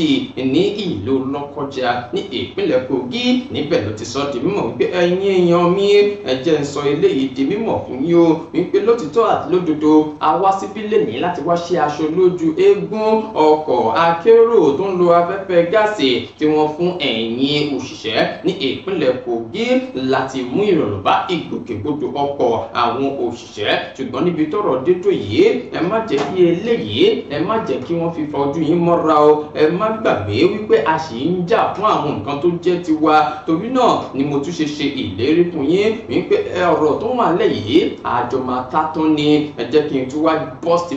ní ìlú Lọ́kọ́jà ní ìpínlẹ̀ Kogi. Níbẹ̀ ló ti sọ di mímọ̀ wípé ẹ̀yin èèyàn mi, ẹ jẹ́ ń sọ eléyìí di mímọ̀ fún yín o wípé lótìtọ́ àti lódodo a wá síbí lẹ́nìí láti wá ṣe aṣọ lójú eégún ọkọ̀ akérò tó ń lo afẹ́fẹ́ gáàsì tí wọ́n fún ẹ̀yin òṣìṣẹ́ ní ìpínlẹ̀ Kogi láti mú ìrọ̀rùn bá ìgbòkègbodò ọkọ̀ àwọn òṣìṣẹ́. Ṣùgbọ́n níbi tọ́rọ̀ dé tó yìí, ẹ má jẹ́ kí eléyìí, ẹ má jẹ́ kí wọ́n fi fa ojú yín mọ́ra o. Ẹ má gbàgbé wípé a sì ń jà fún àwọn nǹkan tó jẹ́ tiwa. Torí náà ni mo tún ṣe ṣe ìlérí fún yín wípé ọ̀rọ̀ tó wà nílẹ̀ yìí àjọ máa tá tán ni. Ẹ jẹ́ kí n tún wá bọ́ọ̀sì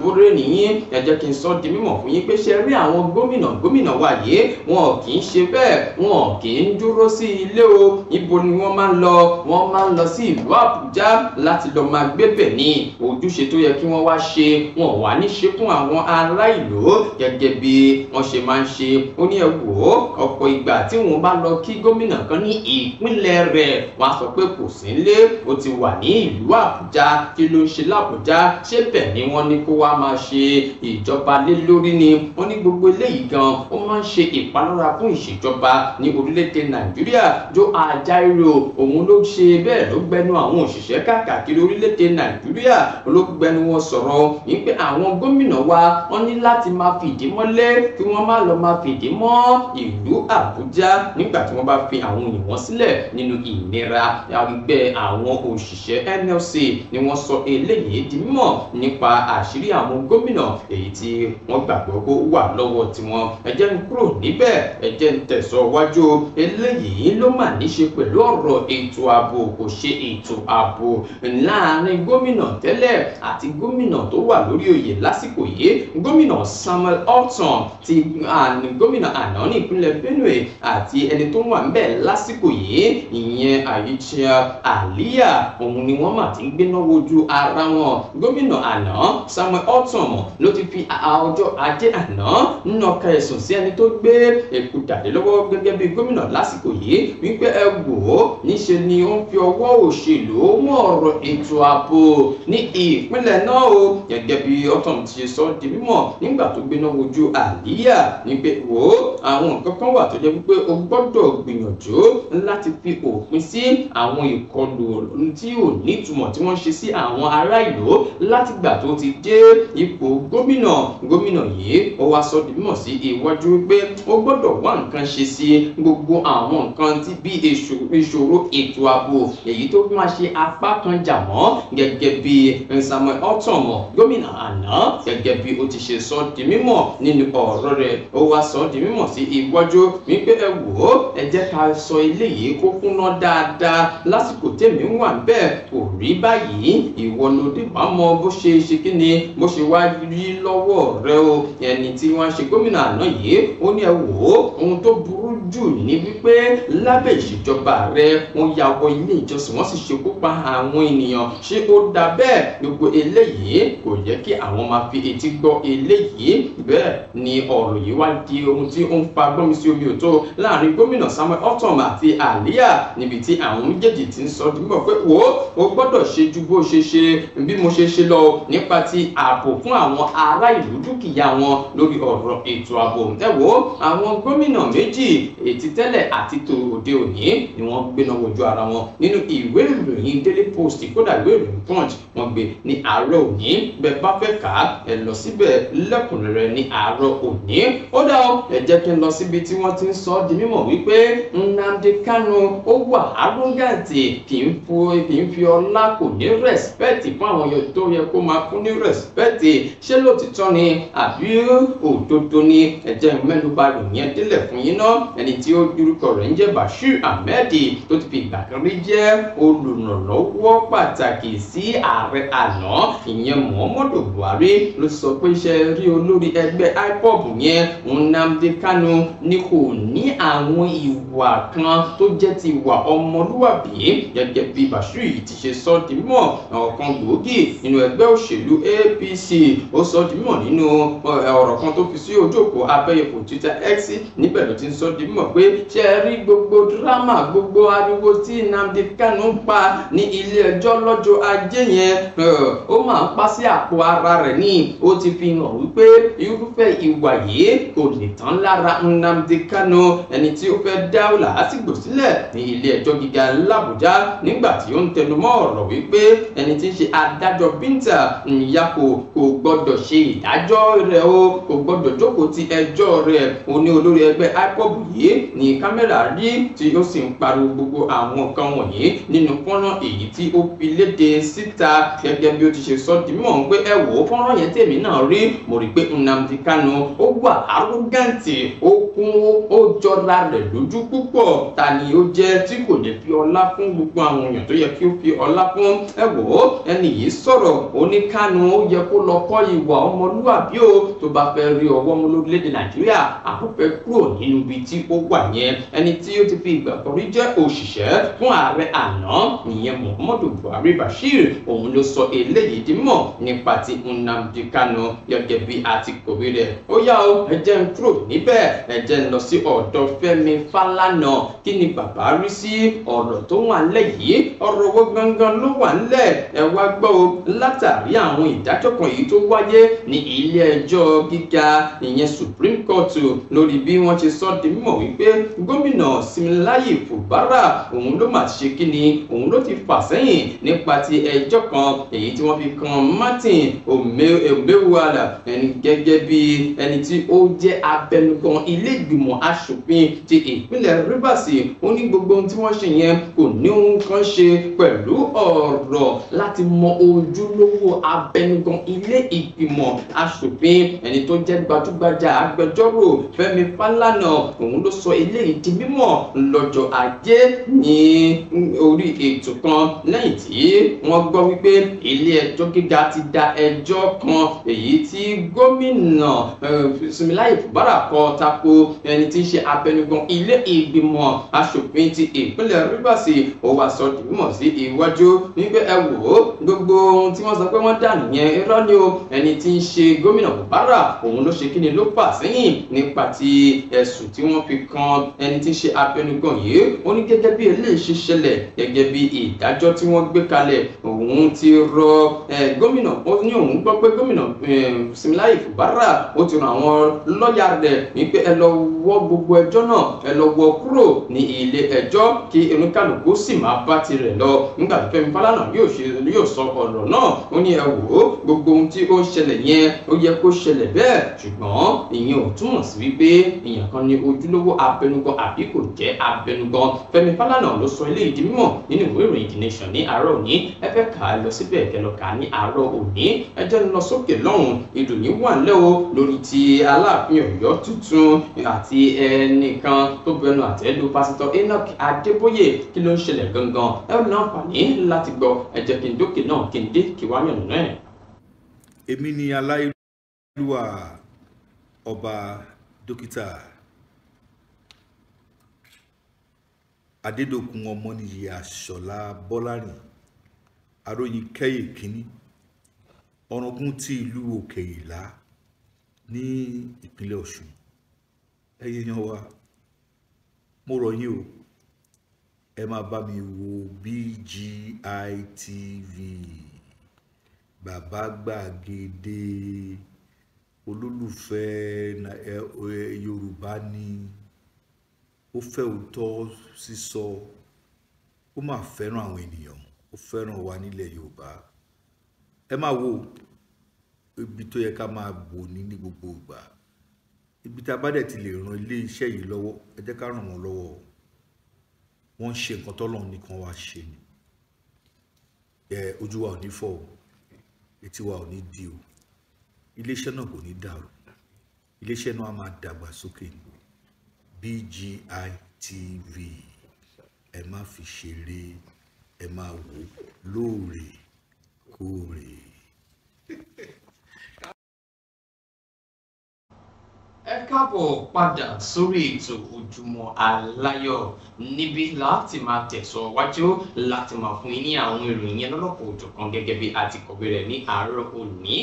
búrẹ́ nìyí, ẹ jẹ́ kí n sọ di mímọ̀ fún yín pé ṣe rí àwọn gómìnà wa yìí, wọn kì í ṣe bẹ́ẹ̀, wọn kì í dúró sí ilé o. Ibo ni wọ́n máa ń lọ? Wọ́n máa ń lọ sí ìlú Àbújá láti lọ máa gbébẹ̀ ní ojúṣe tó yẹ kí wọ́n wá ṣe, wọn wà ní ṣe fún àwọn ará ìlú gẹ́gẹ́ bí wọ́n ṣe máa ń ṣe. Ó ní ẹ wò ó, ọ̀pọ̀ ìgbà tí wọ́n bá lọ kí gómìnà kan ní ìpínlẹ̀ rẹ̀, wọ́n á sọ pé kò sí nílé, ó ti wà ní ìlú Àbújá. Kí ló ń ṣe l'Àbújá? Ṣé bẹ́ẹ̀ ni wọ́n ní kó wá máa ṣe ìjọba lé lórí ni? Wọ́n ní gbogbo eléyìí gan ó máa ń ṣe ìpalára fún ìṣèjọba ní orílẹ̀-èdè Nàìjíríà. Joe Ajaero òun ló ṣe bẹ́ẹ̀, ló gbẹnu àwọn òṣìṣẹ́ káàkiri orílẹ̀-èdè Nàìjíríà ló gbẹnu wọn sọ̀rọ̀ wípé àwọn gómìnà wa wọ́n ní láti máa fìdí mọ́lẹ̀ kí wọ́n má lọ máa fìdí mọ́ ìlú Àbújá nígbà tí wọ́n bá fi àwọn èèyàn wọn sílẹ̀ nínú ìnira. Ẹgbẹ́ àwọn òṣìṣẹ́ NLC ni wọ́n sọ eléyìí di mímọ̀ nípa àṣírí àwọn gómìnà èyí tí wọ́n gbàgbọ́ kó wà lọ́wọ́ tiwọn. Ẹ jẹ́ n kúrò níbẹ̀, ẹ jẹ́ n tẹ̀síwájú. Eléyìí ló mà ní ṣe pẹ̀lú ọ̀rọ̀ ètò ààbò. Kò ṣe ètò ààbò láàrin gómìnà tẹ́lẹ̀ àti gómìnà tó wà lórí oyè lásìkò yìí. Gómìnà Samuel Ortom ti gómìnà àná ní ìpínlẹ̀ Benue àti ẹni tó wà ńbẹ̀ lásìkò yìí ìyẹn Aisha Aliya, òun ni wọ́n mà ti ń gbéná wojú ara wọn. Gómìnà àná Samuel Ortom ló ti fi ọjọ́ ajé àná nàka ẹ̀sùn sí ẹni tó gbé èkú dàdé lọ́wọ́ gẹ́gẹ́ bí gómìnà lásìkò yìí wípé ẹ wò ó, níṣe ni ó ń fi ọwọ́ òṣèlú mú ọ̀rọ̀ ètò ààbò ní ìpínlẹ̀ náà o. Gẹ́gẹ́ bí Ortom ti ṣe sọ di mímọ̀ nígbà tó gbéná wojú Àlíyà ní pé wò ó, àwọn nǹkan kan wà tó jẹ́ wípé o gbọ́dọ̀ gbìyànjú láti fi òpin sí àwọn ìkọlù tí ò nítumọ̀ tí wọ́n ṣe sí àwọn ará ìlú látìgbà tó ti dé ipò gómìnà. Gómìnà yìí ó wá sọ di mímọ̀ sí iwájú pé ó gbọ́dọ̀ wá nǹkan ṣe sí gbogbo àwọn nǹkan tí bí ìṣòro ètò ààbò èyí tó máa ṣe apá kan jà mọ́, gẹ́gẹ́ bí Samuel Ortom gómìnà àná gẹ́gẹ́ bí ó ti ṣe sọ di mímọ̀ nínú ọ̀rọ̀ rẹ̀. Ó wá sọ di mímọ̀ sí iwájú wípé ẹ wò ó, ẹ jẹ́ ká sọ eléyìí kó kúnná dáadáa, lásìkò tèmi wà bẹ́ẹ̀ kò rí báyìí, ìwọ ló dé bá mọ bó ṣe ṣe kí ni bó ṣe wá rí lọ́wọ́ rẹ o. Ẹni tí wọ́n ṣe gómìnà àná yìí ó ní ẹ wò ó, ohun tó burú jù ní wípé lábẹ́ ìṣèjọba rẹ wọ́n ya wọ ilé ìjọsìn, wọ́n sì ṣekú pa àwọn ènìyàn, ṣé ó dà bẹ́ẹ̀? Gbogbo eléyìí kò yẹ kí àwọn máa fi etí gbọ́ eléyìí. Bẹ́ẹ̀ ni ọ̀rọ̀ yìí wá di ohun tí ó ń fa gbọ́nmi sí omi òtó láàrin gómìnà Samuel Ortom àti Àlíyà, níbi tí àwọn méjèèjì ti ń sọ di mímọ̀ pé wò ó, o gbọ́dọ̀ ṣe ju bó ṣe ṣe bí mo ṣe ṣe lọ nípa ti ààbò fún àwọn ará ìlú, dúkìá wọn lórí ọ̀rọ̀ ètò ààbò. Ẹ wò ó, àwọn gómìnà méjì ètí tẹ́lẹ̀ àti tòde òní ni wọ́n gbéná wojú ara wọn nínú ìwé ìròyìn Daily Post, kódà ìwé ìròyìn Punch wọ́n gbé ní àárọ̀ òní. Bẹ́ẹ̀ bá fẹ́ kà á, ẹ lọ síbẹ̀ lẹ́kùnrẹ́rẹ́ ní àárọ̀ òní. Ó dá ọ, ẹ jẹ́ kí n lọ síbi tí wọ́n ti ń sọ di mímọ̀ wípé Nnamdi Kanu ó wà arrogant, kì í fi ọlá, kò ní rẹ́spẹ̀tì fún àwọn èèyàn tó yẹ kó máa fún ní rẹ́spẹ̀tì. Ṣé lóòtítọ́ ni àbí òdodo ni? Ẹ jẹ́ n mẹ́nubà ìyẹn délẹ̀ fún yín náà. Ẹni tí ó orúkọ rẹ̀ ń jẹ́ Bashir Ahmed tó ti fi ìgbà kan rí jẹ́ olùrànlọ́wọ́ pàtàkì sí ààrẹ àná ìyẹn Muhammadu Buhari ló sọ pé ṣe rí olórí ẹgbẹ́ IPOB yẹn Nnamdi Kanu ni kò ní àwọn ìwà kan tó jẹ́ ti ìwà ọmọlúwàbí. Gẹ́gẹ́ bí Bashir yìí ti ṣe sọ di mímọ̀, ọ̀kan gbòógì nínú ẹgbẹ́ òṣèlú APC ó sọ di mímọ̀ nínú ọ̀rọ̀ kan tó fi sí ojú òpó abẹ́yẹfò Twitter X, níbẹ̀ ló ti ń sọ di mímọ̀ pé ṣe rí gbogbo dírámà, gbogbo ariwo tí Nnamdi Kanu ń pa ní ilé ẹjọ́ lọ́jọ́ ajé yẹn, ó máa ń pa sí àpò ara rẹ̀ ní. Ó ti fi hàn wípé irúfẹ́ ìwà yìí kò lè tán lára Nnamdi Kanu, ẹni tí ó fẹ́ dá làásìgbò sílẹ̀ ní ilé ẹjọ́ gíga l'Àbújá nígbà tí ó ń tẹnumọ́ ọ̀rọ̀ wípé ẹni tí ń ṣe adájọ́ Binta Nyako kò gbọ́dọ̀ ṣe ìdájọ́ rẹ̀ o, kò gbọ́dọ̀ jókòó ti ẹjọ́ rẹ̀. Ó ní olórí ẹgbẹ́ IPOB yìí ní kámẹ́rà rí tí ó sì ń pariwo gbogbo àwọn nǹkan wọ̀nyí nínú fọ́nrán èyí tí ó fi léde síta. Gẹ́gẹ́ bí ó ti ṣe sọ di mímọ̀ pé ẹ wò ó, fọ́nrán yẹn tèmi náà rí, mo rí pé Nnamdi Kanu ó wà arrogant, ó kún, ó jọra rẹ̀ lójú púpọ̀. Ta ni ó jẹ́ tí kò lè fi ọlá fún gbogbo àwọn èèyàn tó yẹ kí ó fi ọlá fún? Ẹ wò ó, ẹni yìí sọ̀rọ̀, ó ní Kanu ó yẹ kó lọ kọ́ ìwà ọmọlúwàbí o, tó bá fẹ́ rí ọwọ́ mú lórílẹ̀‐èdè Nàìjíríà, àkọ́fẹ́ kúrò nínú ibi tí ó wà yẹn. Ẹni tí ó ti fi ìgbà kan rí jẹ́ òṣìṣẹ́ fún ààrẹ àná ìyẹn Muhammadu Buhari Bashir, òun ló sọ eléyìí di mímọ̀ nípa ti Nnamdi Kanu gẹ́gẹ́ bí àti kòwé rẹ̀. Ó yá o, ẹ jẹ́ n kúrò níbẹ̀, ẹ jẹ́ n lọ sí ọ̀dọ̀ Fẹ́mi Fálànà. Kí ni bàbá rí sí ọ̀rọ̀ tó wà ńlẹ̀ yìí? Ọ̀rọ̀ owó gangan ló wà ńlẹ̀? Ẹ wá gbọ́ o, látàrí àwọn ìdájọ́ kan èyí tó wáyé ní ilé ẹjọ́ gíga ìyẹn Supreme Court lórí bí wọ́n ṣe sọ di mímọ̀ wípé gómìnà Similayi Fubara òun ló mà ti ṣe kíni, òun ló ti fà sẹ́yìn nípa ti ẹjọ́ kan èyí tí wọ́n fi kan Martin Omewuala ẹni gẹ́gẹ́ bí ẹni tí ó jẹ́ abẹnugan ilé ìgbìmọ̀ aṣòfin ti ìpínlẹ̀ Rivers. Ó ní gbogbo ohun tí wọ́n ṣe yẹn kò ní ohun kan ṣe pẹ̀lú ọ̀rọ̀ láti mọ ojúlówó abẹnugan ilé ìgbìmọ̀ aṣòfin. Ẹni tó jẹ́ gbajúgbajà agbẹjọ́rò Fẹ́mi Fálànà òun ló sọ eléyìí di mímọ̀ lọ́jọ́ ajé ní orí ètò kan lẹ́yìn tí wọ́n gbọ́ wípé ilé ẹjọ́ gíga ti da ẹjọ́ kan èyí tí gómìnà Similayi Fubara kọ tako ẹni tí ń ṣe abẹnugan ilé ìgbìmọ̀ aṣòfin ti ìpínlẹ̀ Rivers. Ó wá sọ di mímọ̀ sí iwájú wípé ẹ wò ó, gbogbo ohun tí wọ́n sọ pé wọ́n dà nìyẹn irọ́ ni o. Ẹni tí ń ṣe gómìnà Fubara òun ló ṣe kíni ló fà sẹ́yìn nípa ti ẹ̀sùn tí wọ́n fi kan ẹni tí ń ṣe abẹnugan yìí. Ó ní gẹ́gẹ́ bí eléyìí ṣe ṣẹlẹ̀, gẹ́gẹ́ bí ìdájọ́ tí wọ́n gbé kalẹ̀, òun ti rọ gómìnà. Ó ní òun gbọ́ pé gómìnà Similayi Fubara ó ti rán àwọn lọ́ọ̀yà rẹ̀ wípé ẹ lọ wọ́ gbogbo ẹjọ́ náà, ẹ lọ wọ́ kúrò ní ilé ẹjọ́ kí oníkàlùkù sì máa bá tirẹ̀ lọ. Nígbà tí Fẹ́mi Fálànà yóò sọ ọ̀rọ̀ náà, ó ní ẹ wò ó, gbogbo ohun tí ó ń ṣẹlẹ̀ yẹn ó yẹ kó ṣẹlẹ̀ bẹ́ẹ̀, ṣùgbọ́n ìyẹn ò túmọ̀ sí wípé èèyàn kan ní ojúlówó abẹnugan àbí kò jẹ́ abẹnugan. Fẹ́mi Fálànà ló sọ eléyìí di mímọ̀ nínú ìwé ìròyìn The Nation ní àárọ̀ òní. Ẹ fẹ́ kà á lọ síbẹ̀ kẹ́ lọ kà á ní àárọ̀ òní. Ẹ jẹ́ ń lọ sókè lọ́hùn. Ìròyìn wà ńlẹ̀ o lórí ti Aláàfin Ọ̀yọ́ tuntun àti ẹnìkan tó bẹnu àtẹ́ lu Pásítọ̀ Enoch Adébóyè. Kí ló ń ṣẹlẹ̀ gangan? Ẹ ó láǹfààní láti gbọ́. Ẹ jẹ́ kí n dókè náà kí n dé kí wá yànnà náà. Èmi ni aláìlúwà ọba dókítà Adédòkun Ọmọnìyí Àṣọlá Bọ́lárìn Aróyin Kẹ́yè kínní, ọ̀ràngún ti ìlú Òkè Ìlá ní ìpínlẹ̀ Ọ̀ṣun. Ẹ̀yin èèyàn wa, mo rọ̀ yín o, ẹ máa bá mi wo BGI TV, bàbá gbàgede olólùfẹ́ Yorùbá ni, ó fẹ́ òótọ́ sísọ, ó máa fẹ́ràn àwọn ènìyàn, ó fẹ́ràn wa nílẹ̀ Yorùbá. Ẹ máa wo ibi tó yẹ ká máa wò ní gbogbo ìgbà. Ibi tá a bá dẹ̀ ti lè ran ilé iṣẹ́ yìí lọ́wọ́, ẹ jẹ́ ká ràn wọ́n lọ́wọ́. Wọ́n ń ṣe nǹkan tọ́lọ́run nìkan wá ṣe ni. Ojú wa ò ní fọ́ o, etí wa ò ní di o, iléeṣẹ́ náà kò ní dàrú, iléeṣẹ́ náà á máa dàgbà sókè ni. BGI TV, ẹ má fi ṣeré, ẹ máa wò lóòrèkóòrè. Ẹ káàbọ̀ padà sórí ètò Ojúmọ́ Aláyọ̀, níbi láti máa tẹ̀síwájú láti máa fún yín ní àwọn ìròyìn yẹn lọ́lọ́kọ̀ òjọ̀kan gẹ́gẹ́ bí a ti kọ̀wé rẹ̀ ní àárọ̀ òní.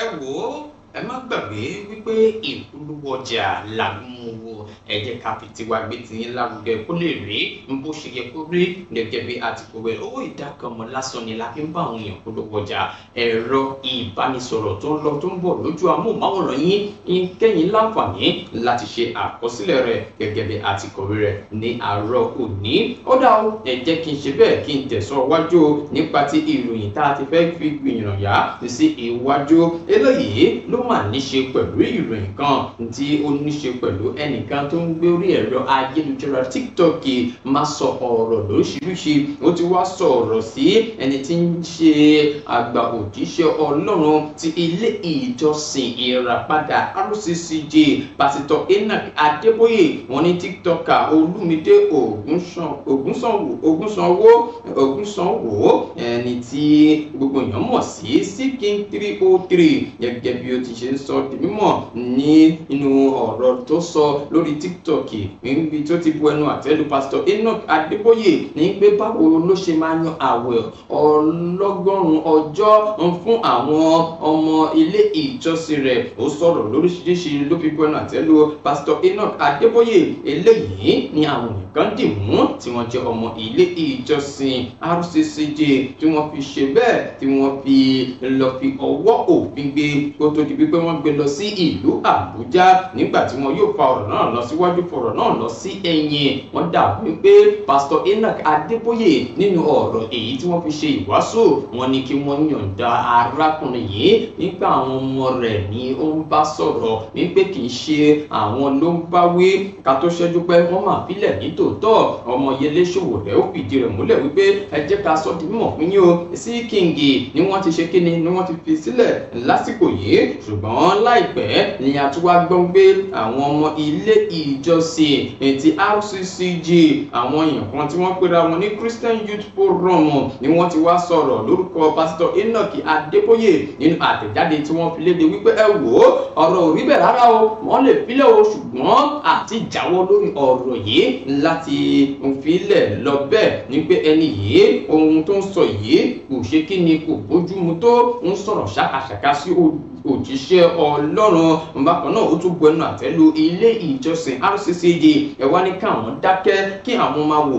Ẹ wò ó, ẹ má gbàgbé wípé ìpolówó ọjà làgùnmọ̀wò. Ẹ jẹ́ ká fi tiwa gbé tiyín lárugẹ kó lè rí bó ṣe yẹ kó rí gẹ́gẹ́ bí a ti kọ̀wé. Owó ìdákanmọ̀ lásán ni la fi ń bá àwọn èèyàn polówó ọjà. Ẹ̀rọ ìbánisọ̀rọ̀ tó ń lọ tó ń bọ̀ lójú amóhùnmáwòrán yín kẹ́yìn láǹfààní láti ṣe àkọsílẹ̀ rẹ̀ gẹ́gẹ́ bí a ti kọ̀wé rẹ̀ ní àárọ̀ òní. Ó dá o, ẹ jẹ́ kí n ṣe bẹ́ẹ̀ kí n tẹ̀síwájú nípa ti ìròyìn tá a ti fẹ́ fi gbìyànjú sí iwájú. Eléyìí ló máa ní ṣe pẹ̀lú ìròyìn kan tí ó ní ṣe pẹ̀lú ẹnìkan tó ń gbé orí ẹ̀rọ ayélujára TikTok máa sọ ọ̀rọ̀ lóríṣiríṣi. Ó ti wá sọ̀rọ̀ sí ẹni tí ń ṣe àgbà òjíṣẹ́ Ọlọ́run ti ilé ìjọsìn Ìràpadà RCCG, Pásítọ̀ Enoch Adébóyè. Wọ́n ní TikToker Olúmídé Ògúnsanwó, ẹni tí gbogbo èèyàn mọ̀ sí King 303, gẹ́gẹ́ bí ó ti ṣe ń sọ di mímọ̀ ní inú ọ̀rọ̀ tó sọ lórí TikTok níbi tó ti bu ẹnu àtẹ́ lu Pásítọ̀ Enoch Adébóyè ní pé báwo ló ṣe máa yan àwẹ̀ 100 ọjọ́ fún àwọn ọmọ ilé ìjọsìn rẹ̀. Ó sọ̀rọ̀ lóríṣiríṣi ló fi bu ẹnu àtẹ́ lu Pásítọ̀ Enoch Adébóyè. Eléyìí ni àwọn nìkan dì mú tí wọ́n jẹ́ ọmọ ilé ìjọsìn RCCG tí wọ́n fi ṣe bẹ́ẹ̀ tí wọ́n fi lọ fi ọwọ́ òfin gbé kó tó di wípé wọ́n gbé lọ sí ìlú Àbújá. Nígbà tí wọn yóò fa ọ̀rọ̀ náà lọ síwájú, fọ̀rọ̀ náà lọ sí ẹ̀yìn, wọ́n dà wípé Pásítọ̀ Enoch Adébóyè nínú ọ̀rọ̀ èyí tí wọ́n fi ṣe ìwàásù, wọ́n ní kí wọ́n yọ̀ǹda arákùnrin yìí nígbà àwọn ọmọ rẹ̀ ni ó ń bá sọ̀rọ̀, wípé kì í ṣe àwọn ló ń bá wí. Ká tó ṣẹ́jú pé wọ́n máa filẹ̀ ní tòótọ́. Ọmọyẹlé Sowore ó fìdí rẹ̀ múlẹ̀ wípé ẹ jẹ́ ká sọ di mímọ̀ fún yín o, sí King ni wọ́n ti ṣe kíni ni wọ́n ti fi sílẹ̀ lásìkò yìí. Ṣùgbọ́n láìpẹ́ ni a tún wá gbọ́ pé àwọn ọmọ ilé ìjọsìn ti RCCG, àwọn èèyàn kan tí wọ́n pera wọn ní Christian Youth Forum ni wọ́n ti wá sọ̀rọ̀ lórúkọ Pásítọ̀ Enoch Adébóyè nínú àtẹ̀jáde tí wọ́n fi léde wípé ẹ wò ó, ọ̀rọ̀ ò rí bẹ́ẹ̀ rárá o, wọ́n lè filẹ̀ o, ṣùgbọ́n àti jáwọ́ lórí ọ̀rọ̀ yìí láti filẹ̀ lọ bẹ́ẹ̀ ni pé ẹni yìí ohun tó ń sọ yìí kò ṣe kí ni, kò bójúmu tó, ń sọ̀rọ̀ ṣàkàṣàkà sí òjíṣẹ́ Ọlọ́run. Bákan náà ó tún bu ẹnu àtẹ́ lu ilé ìjọsìn RCCG, ẹ wá ní káwọn dákẹ́ kí àwọn máa wò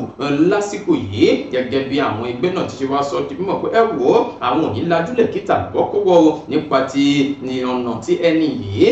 lásìkò yìí, gẹ́gẹ́ bí àwọn ẹgbẹ́ náà ti ṣe wá sọ di mímọ̀ pé ẹ wò ó, àwọn ò ní lajúlẹ̀ kí tàbí kọ́wọ́ o nípa ti ní ọ̀nà tí ẹni yìí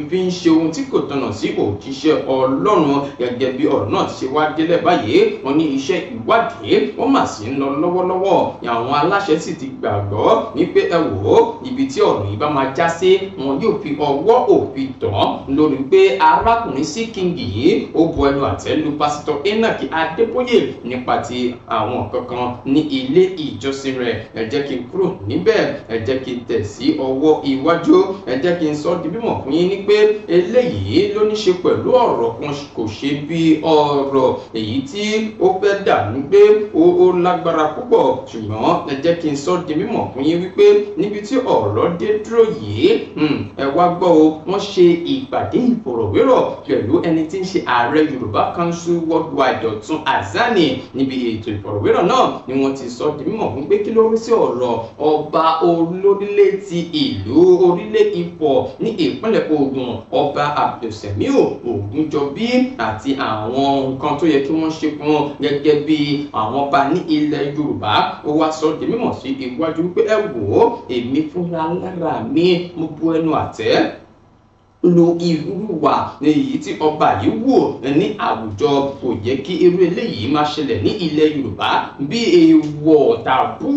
fi ń ṣe ohun tí kò tọ̀nà sí òjíṣẹ́ Ọlọ́run. Gẹ́gẹ́ bí ọ̀rọ̀ náà ti ṣe wá délẹ̀ báyìí, wọ́n ní iṣẹ́ ìwádìí wọ́n mà sí ń lọ lọ́wọ́lọ́wọ́, àwọn aláṣẹ sì ti gbàgbọ́ ní pé ẹ wò ó, ibi tí ọ̀rọ̀ yìí bá máa já sí wọn yóò fi ọwọ́ òfin tán lórí pé arákùnrin C King yìí ó bu ẹnu àtẹ́ lu Pásítọ̀ Enoch Adébóyè nípa ti àwọn kankan ní ilé ìjọsìn rẹ̀. Ẹ jẹ́ kí n kúrò níbẹ̀, ẹ jẹ́ kí n tẹ̀ sí ọwọ́ iwájú, ẹ jẹ́ kí n sọ di mímọ̀ fún yín ní pé eléyìí ló ní ṣe pẹ̀lú ọ̀rọ̀ kan kò ṣe bí ọ̀rọ̀ èyí tí ó fẹ́ dà ní pé ó lágbára púpọ̀, ṣùgbọ́n ẹ jẹ́ kí n sọ di mímọ̀ fún yín wípé níbi tí ọ̀rọ̀ dé dúró yìí, ẹ wá gbọ́ o, wọ́n ṣe ìpàdé ìfọ̀rọ̀wérọ̀ pẹ̀lú ẹni tí ń ṣe ààrẹ Yorùbá Council Worldwide Dọ̀tun Azani. Níbi ètò ìfọ̀rọ̀wérọ̀ náà ni wọ́n ti sọ di mímọ̀ fún pé kí ló rí sí ọ̀rọ̀ ọba olórílẹ̀ ti ìlú orílẹ̀ Ifọ̀ ní ìpínlẹ̀ Ògùn, ọba Abdulsemiu Ògúnjọbí, àti àwọn nǹkan tó yẹ kí wọ́n ṣe fún wọn gẹ́gẹ́ bí àwọn ọba ní ilẹ̀ Yorùbá. Ó wá sọ di mímọ̀ sí iwájú wípé ẹ wò ó, èmi fúnra lára mi mo bu ẹnu àtẹ́ lo irú wà èyí tí ọba yìí wò ní àwùjọ, kò jẹ́ kí irú eléyìí máa ṣẹlẹ̀ ní ilẹ̀ Yorùbá bí èèwọ̀ tàbú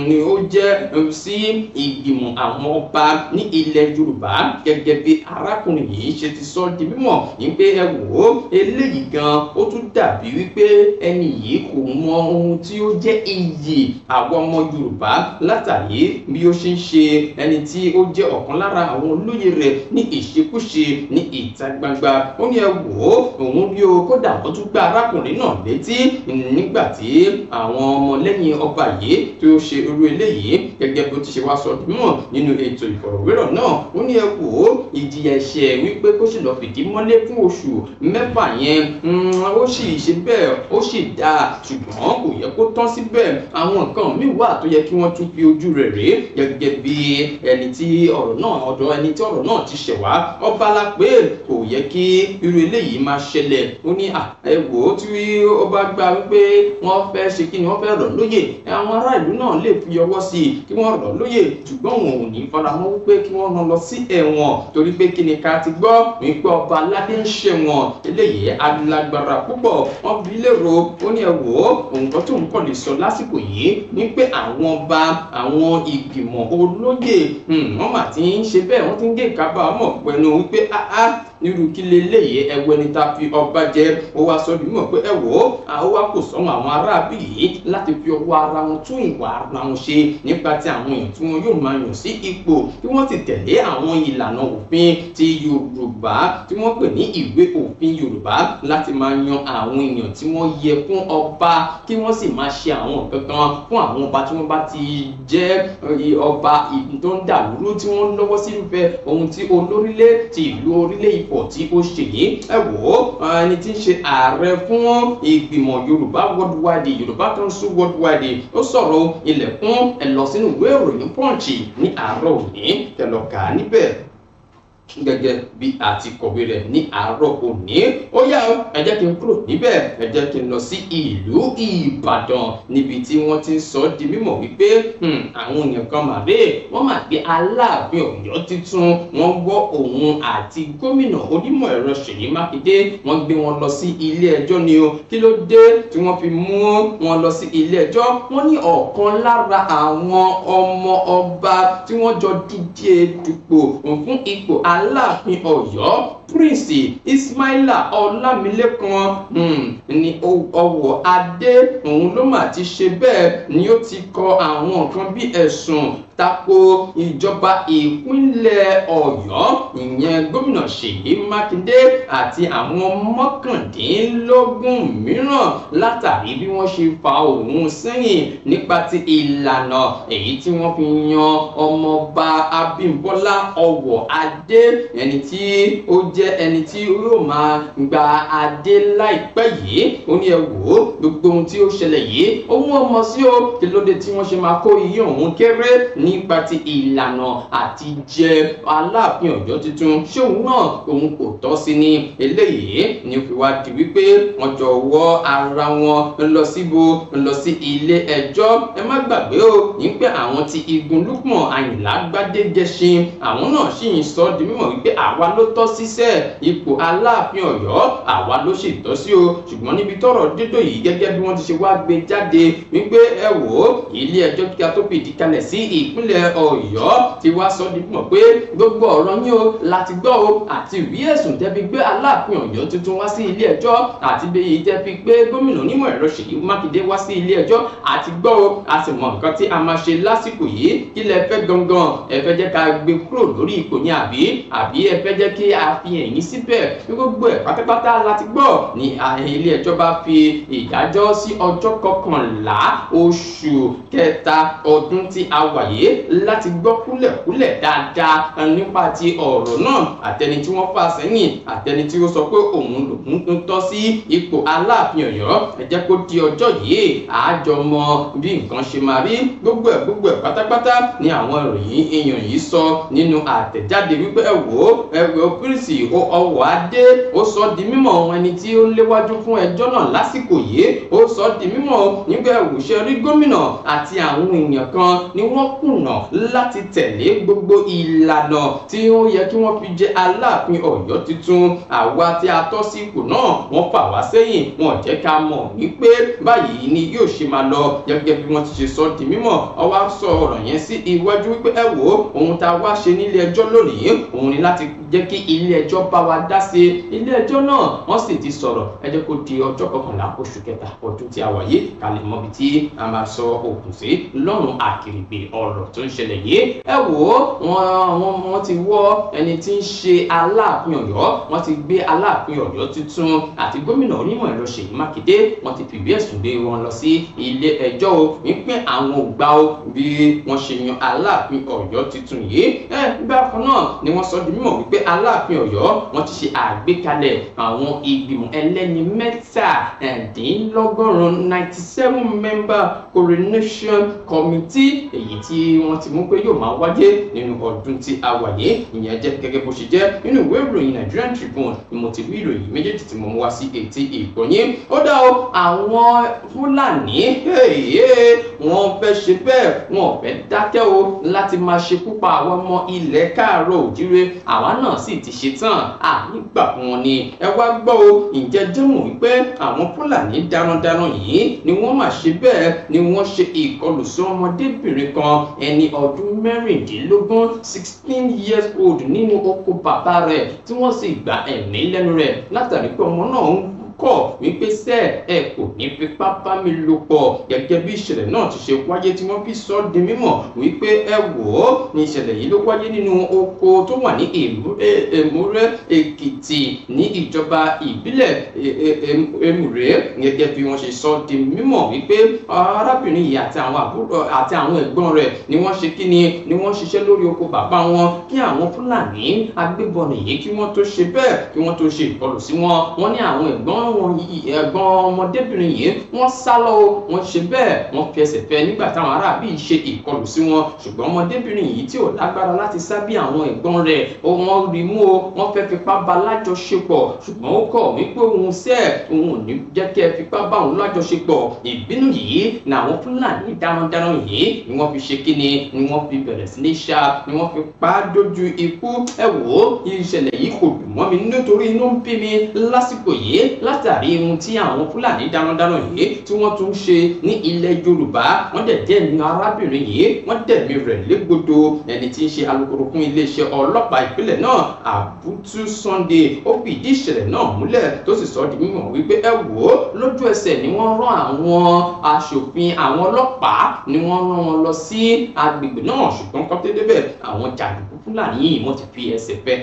ni ó jẹ́ sí ìgbìmọ̀ àwọn ọba ní ilẹ̀ Yorùbá. Gẹ́gẹ́ bí arákùnrin yìí ṣe ti sọ di mímọ̀ ní pé ẹ wò ó, eléyìí gan ó tún dàbí wípé ẹni yìí kò mọ ohun tí ó jẹ́ iyì àwọn ọmọ Yorùbá látàrí bí ó ṣe ń ṣe ẹni tí ó jẹ́ ọ̀kan lára àwọn olóyè rẹ̀ ní ìṣekúṣe ní ìta gbangba. Ó ní ẹ wò ó, òun rí o, kódà ó tún gbá arákùnrin náà létí nígbà tí àwọn ọmọlẹ́yìn ọba yìí tó ṣe irú eléyìí. Gẹ́gẹ́ bó ti ṣe wá sọ mímọ̀ nínú ètò ìfọ̀rọ̀wérọ̀ náà, ó ní ẹ wò ó, ìjìyà ẹ̀ṣẹ̀ wípé kó sì lọ fìdí mọ́lé fún oṣù 6 yẹn, ó sì ṣe bẹ́ẹ̀, ó sì dáa, ṣùgbọ́n kò yẹ kó tán síbẹ̀. Àwọn nǹkan míì wà tó yẹ kí wọ́n tún fi ojú rẹ̀ rèé. Gẹ́gẹ́ bí ẹni tí ọ̀rọ̀ náà ọ̀dọ̀ ẹni tí ọ̀rọ̀ náà ti ṣẹ̀ wá, ọba la pé kò yẹ kí irú eléyìí máa ṣẹlẹ̀. Ó ní ẹ wò ó, tí ó bá gba wípé wọ́n fẹ́ ṣe kí ni, wọ́n fẹ́ rọ̀ lóyè, àwọn ará ìlú náà lè fi ọwọ́ sí i kí wọ́n rọ̀ lóyè, ṣùgbọ́n òun ò ní faramọ́ wípé kí wọ́n rán lọ sí ẹ̀wọ̀n, torí pé kí ni ká ti gbọ́ wípé ọba aládé ń ṣẹ̀wọ̀n, eléyìí alágbára púpọ̀. Wọ́n bi lérò, ó ní ẹ wò ó, nǹkan tó ń kọ́ lè sọ lásìkò yìí ní pé àwọn ọba, àwọn ìgbìmọ̀ olóyè, wọ́n mà ti ń ṣe bẹ́ẹ̀, wọ́n ti ń gé ìkábàámọ̀ pẹ̀lú wípé áá nírú kí leléyìí, ẹwọ ẹni tá a fi ọba jẹ. Ó wá sọ bímọ pé ẹ wò ó, àwọn wá kò sọmọ àwọn aráabí yìí láti fi ọwọ́ ara wọn tún ìwà ara wọn ṣe nípa ti àwọn èèyàn tí wọn yóò máa yàn sí ipò, kí wọ́n sì tẹ̀lé àwọn ìlànà òfin ti Yorùbá tí wọ́n pè ní ìwé òfin Yorùbá láti máa yan àwọn èèyàn tí wọ́n yẹ fún ọba, kí wọ́n sì máa ṣe àwọn nǹkan kan fún àwọn ọba tí wọ́n bá ti jẹ́ ọba tó ń dàlúrú, tí wọ́n lọ́wọ́ sí irúfẹ́ ohun tí olórílẹ̀ ti ìlú orílẹ̀ Ifọ̀ tí ó ṣe yìí. Ẹ wò ó, ẹni tí ń ṣe ààrẹ fún ìgbìmọ̀ Yorùbá Worldwide, Yorùbá Council Worldwide, ó sọ̀rọ̀ ilẹ̀kùn. Ẹ lọ sínú ìwé ìròyìn Punch ní àárọ̀ òní, kẹ́ lọ kà á níbẹ̀ gẹ́gẹ́ bí a ti kọ̀wé rẹ̀ ní àárọ̀ òní. Ó yá, ẹ jẹ́ kí n kúrò níbẹ̀, ẹ jẹ́ kí n lọ sí ìlú Ìbàdàn níbi tí wọ́n ti ń sọ di mímọ̀ wípé àwọn èèyàn kan mà rè, wọ́n mà gbé Aláàfin Ọ̀yọ́ tuntun, wọ́n wọ́ òun àti gómìnà onímọ̀ ẹ̀rọ Ṣèyí Mákindé, wọ́n gbé wọn lọ sí ilé ẹjọ́ ni o. Kí ló dé tí wọ́n fi mú wọn lọ sí ilé ẹjọ́? Wọ́n ní ọ̀kan lára àwọn ọmọ ọba tí wọ́n jọ díje dupò fún ipò Aláàfin Ọ̀yọ́ Prince Ismaila Ọlámilékan ní Ọwọ́ Adé òun ló mà ti ṣe bẹ́ẹ̀ ni ó ti kọ àwọn nǹkan bí ẹ̀sùn tako ìjọba ìpínlẹ̀ Ọ̀yọ́, ìyẹn gómìnà Ṣèyí Mákindé àti àwọn 19 mìíràn látàrí bí wọ́n ṣe fa òun sẹ́yìn nípa ti ìlànà èyí tí wọ́n fi yan ọmọọba Abímbọ́lá Ọwọ́ Adé, ẹni tí ó jẹ́ ẹni tí yóò máa gba adé láìpẹ́ yìí. Ó ní ẹ wò ó, gbogbo ohun tí ó ṣẹlẹ̀ yìí òun ọmọ sí o, kí ló dé tí wọ́n ṣe máa kó iye òun kéré nípa ti ìlànà àti jẹ Aláàfin Ọ̀yọ́ tuntun, ṣé òun náà òun kò tọ́ sí ni? Eléyìí ni ó fi wá di wípé wọ́n jọ wọ́ ara wọn lọ síbo, lọ sí ilé ẹjọ́. Ẹ má gbàgbé o ní pé àwọn ti igun Lukman Àyìnlá Gbádégẹṣin àwọn náà sì ń sọ di mímọ̀ wípé àwa ló tọ́ síṣẹ́ ipò Aláàfin Ọ̀yọ́, àwa ló sì tọ́ sí o. Ṣùgbọ́n níbi tọ́rọ̀ dídò yìí gẹ́gẹ́ bí wọ́n ti ṣe wá gbé jáde wípé ẹ wò ó, ilé ẹjọ́ gíga tó fìdí kalẹ̀ sí ìpínlẹ̀ Ọ̀yọ́ ti wá sọ di mímọ̀ pé gbogbo ọ̀rọ̀ yín o láti gbọ́ o, àti ìwé ẹ̀sùn tẹ́ fi gbé Aláàfin Ọ̀yọ́ tuntun wá sí ilé ẹjọ́, àti bí èyí tẹ́ fi gbé gómìnà onímọ̀ ẹ̀rọ Ṣèyí Mákindé wá sí ilé ẹjọ́, àti gbọ́ o, a sì mọ nǹkan tí a máa ṣe lásìkò yìí. Kí lẹ fẹ́ gangan? Ẹ fẹ́ jẹ́ ká gbé kúrò lórí ipò ní àbí ẹ fẹ́ jẹ́ kí a fi ẹ̀yìn síbẹ̀? Gbogbo ẹ̀ pátápátá láti gbọ́ ní ilé ẹjọ́ bá fi ìdájọ́ sí ọjọ́ 11 oṣù kẹta ọdún tí a wà yìí láti gbọ́ kúlẹ̀kúlẹ̀ dáadáa nípa ti ọ̀rọ̀ náà, àtẹni tí wọ́n fà sẹ́yìn, àtẹni tí ó sọ pé òun lòun ń tọ́ sí ipò Aláàfin Ọ̀yọ́. Ẹ jẹ́ kó di ọjọ́ yìí, àjọ mọ bí nǹkan ṣe máa rí. Gbogbo ẹ̀ pátápátá ni àwọn ìròyìn èèyàn yìí sọ nínú àtẹ̀jáde wípé ẹ wò ó, ẹ wò ó, Prince Ọwọ́ Adé ó sọ di mímọ̀ ẹni tí ó léwájú fún ẹjọ́ náà lásìkò yìí, ó sọ di mímọ̀ nígbà ẹ̀wòṣẹ́ rí gómìnà àti àwọn èèyàn kan ni wọ́n kùnà láti tẹ̀lé gbogbo ìlànà tí ó yẹ kí wọ́n fi jẹ Aláàfin Ọ̀yọ́ tuntun. Àwa tí a tọ́ sí ipò náà wọ́n fà wá sẹ́yìn, wọn jẹ́ ká mọ̀ wípé báyìí ni yóò ṣe máa lọ gẹ́gẹ́ bí wọ́n ti ṣe sọ di mímọ̀. Ó wá sọ ọ̀rọ̀ yẹn sí iwájú wípé ẹ wò ó, ohun tá a wá ṣe nílé ẹjọ́ lónìí òun ni láti jẹ́ kí ilé ẹjọ́ bá wa dá sí. Ilé ẹjọ́ náà wọ́n sì ti sọ̀rọ̀, ẹ jẹ́ kó di ọjọ́ 11 oṣù kẹta ọdún tí a wà yìí ká lè mọbi tí a máa sọ òkun sí lọ́rùn àkèrègbè ọ̀rọ̀ tó ń ṣẹlẹ̀ yìí. Ẹ wò ó, wọ́n ti wọ́ ẹni tí ń ṣe Aláàfin Ọ̀yọ́, wọ́n ti gbé Aláàfin Ọ̀yọ́ tuntun àti gómìnà onímọ̀ ẹ̀rọ Ṣèyí Mákindé, wọ́n ti fìwé ẹ̀sùn gbé wọn lọ sí ilé ẹjọ́ o wípé àwọn ò gbà o bí wọ́n ṣe yan Aláàfin Ọ̀yọ́ tuntun yìí. Ẹ bákan náà ni wọ́n sọ di mímọ̀ wípé Aláàfin Ọ̀yọ́ wọ́n ti ṣe àgbékalẹ̀ àwọn ìgbìmọ̀ ẹlẹ́ni 97 97 member coronation committee èyí tí wọ́n ti mú pé yóò máa wáyé nínú ọdún tí a wà yìí. Ìyẹn jẹ́ gẹ́gẹ́ bó ṣe jẹ́ nínú ìwé ìròyìn Nigerian Tribune ni mo ti rí ìròyìn méjèèjì tí mo mú wá sí etí ìgbọ̀nyín. Ó dá o, àwọn Fúlàní wọ́n fẹ́ ṣe bẹ́ẹ̀, wọ́n fẹ́ dákẹ́ o láti máa ṣekú pa àwọn ọmọ ilẹ̀ káàárọ̀ òjíire. Àwa náà sì ti ṣetán ànígbà fún wọn ni. Ẹ wá gbọ́ o, ǹjẹ́ jẹ́ mọ̀ wípé àwọn Fúlàní darandaran yìí ni wọ́n máa ṣe bẹ́ẹ̀ ni wọ́n ṣe ìkọlù sí ọmọdébìnrin kan ẹni ọdún 16 16 years old nínú oko bàbá rẹ̀ tí wọ́n sì gba ẹ̀mí lẹ́nu rẹ̀ látàrí pé ọmọ náà ń kọ̀ wípé sẹ́ ẹ kò ní fipá bá mi lò pọ̀. Gẹ́gẹ́ bí ìṣẹ̀lẹ̀ náà ti ṣe wáyé tí wọ́n fi sọ di mímọ̀ wípé ẹ wò ó, ní ìṣẹ̀lẹ̀ yìí ló wáyé nínú oko tó wà ní Èmúrẹ́ Èkìtì ní ìjọba ìbílẹ̀ Èmúrẹ́. Gẹ́gẹ́ bí wọ́n ṣe sọ di mímọ̀ wípé arábìnrin yìí àti àwọn àbúrò àti àwọn ẹ̀gbọ́n rẹ̀ ni wọ́n ṣe kíni ni wọ́n ṣiṣẹ́ lórí oko bàbá wọn kí àwọn Fúlàní agbébọn yìí kí wọ́n tó ṣe bẹ́ẹ̀ kí wọ́n tó ṣe ìkọlù sí wọn. Wọ́n ní àwọn ẹ̀gbọ́n ọmọdébìnrin yìí wọ́n sá lọ o, wọ́n ṣe bẹ́ẹ̀ wọ́n fi ẹsẹ̀ fẹ́ nígbà táwọn aráàbí ṣe ìkọlù sí wọn. Ṣùgbọ́n ọmọdébìnrin yìí tí ò lágbára láti sá bí àwọn ẹ̀gbọ́n rẹ̀ wọ́n rí mú o, wọ́n fẹ́ fipá bá lájọṣepọ̀, ṣùgbọ́n ó kọ̀ wípé òun sẹ́ òun ò ní jẹ́ kí ẹ fipá bá òun lájọṣepọ̀. Ìbínú yìí làwọn Fúlàní darandaran yìí ni wọ́n fi ṣe kíni ni wọ́n fi bẹ̀rẹ̀ sí ní ṣá ni wọ́n fi pa á dójú ikú. Ẹ wò ó, ìṣẹ̀lẹ̀ yìí kò dùn mọ́ mi nítorí inú ń bí mi lásìkò yìí látàrí Látàrí ohun tí àwọn Fúlàní darandaran yìí tí wọ́n tún ṣe ní ilẹ̀ Yorùbá, wọ́n dẹ̀ dẹ́mi arábìnrin yìí, wọ́n dẹ̀mí rẹ̀ légbodò. Ẹni tí ń ṣe alukoro fún iléeṣẹ́ ọlọ́pàá ìpínlẹ̀ náà, Àbútú Sunday, ó fìdí ìṣẹ̀lẹ̀ náà múlẹ̀ tó sì sọ di mímọ̀ wípé ẹ wò ó, lójú ẹsẹ̀ ni wọ́n rán àwọn aṣòfin, àwọn ọlọ́pàá ni wọ́n rán wọn lọ sí agbègbè náà, ṣùgbọ́n kó tó débẹ̀ àwọn jàǹdùkú Fúlàní yìí wọ́n ti fi ẹsẹ̀ fẹ́.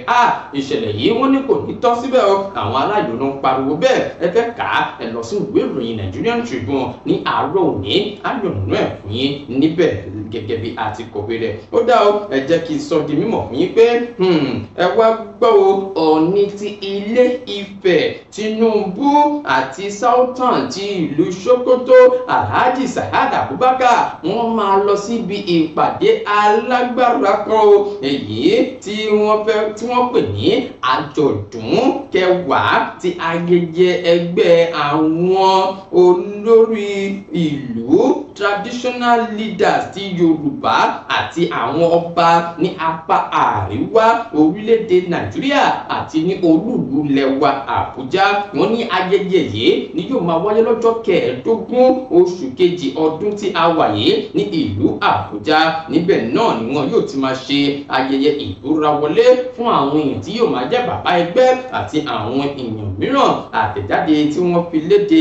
Ìṣẹ̀lẹ̀ yìí wọ́n ní kò ní tán síbẹ̀ o, àwọn aráàlú ló ń pariwo bẹ́ẹ̀. Ẹ fẹ́ kà á, ẹ lọ sí ìwé ìròyìn Nigerian Tribune ní àárọ̀ òní, ayọ̀nù ẹ̀ fún yín níbẹ̀ gẹ́gẹ́ bí a ti kọ̀wé rẹ̀. Ó dá o, ẹ jẹ́ kí n sọ di mímọ̀ fún yín pé ẹ wá gbọ́ o, Ọọ̀ni ti Ilé Ifẹ̀ Tinubu àti Sultan ti ìlú Sokoto Alhaji Sa'ad Abubakar wọ́n máa lọ síbi ìpàdé alágbára kan o, èyí tí wọ́n pè ní àjọ̀dún kẹwàá ti ayẹyẹ ẹgbẹ́ àwọn olórí ìlú traditional leaders ti Yorùbá àti àwọn ọba ní apá àríwá orílẹ̀-èdè Nàìjíríà àti ní olúùlú lẹwa Àbújá. Wọ́n ní ayẹyẹ yìí ni yóò máa wáyé lọ́jọ́ 15 oṣù kejì ọdún tí a wà yìí ní ìlú Àbújá. Níbẹ̀ náà ni wọn yóò ti máa ṣe ayẹyẹ ìbúrawọlé fún àwọn èèyàn tí yóò máa jẹ́ bàbá ẹgbẹ́ àti àwọn èèyàn mìíràn. Àtẹ̀jáde tí wọ́n fi léde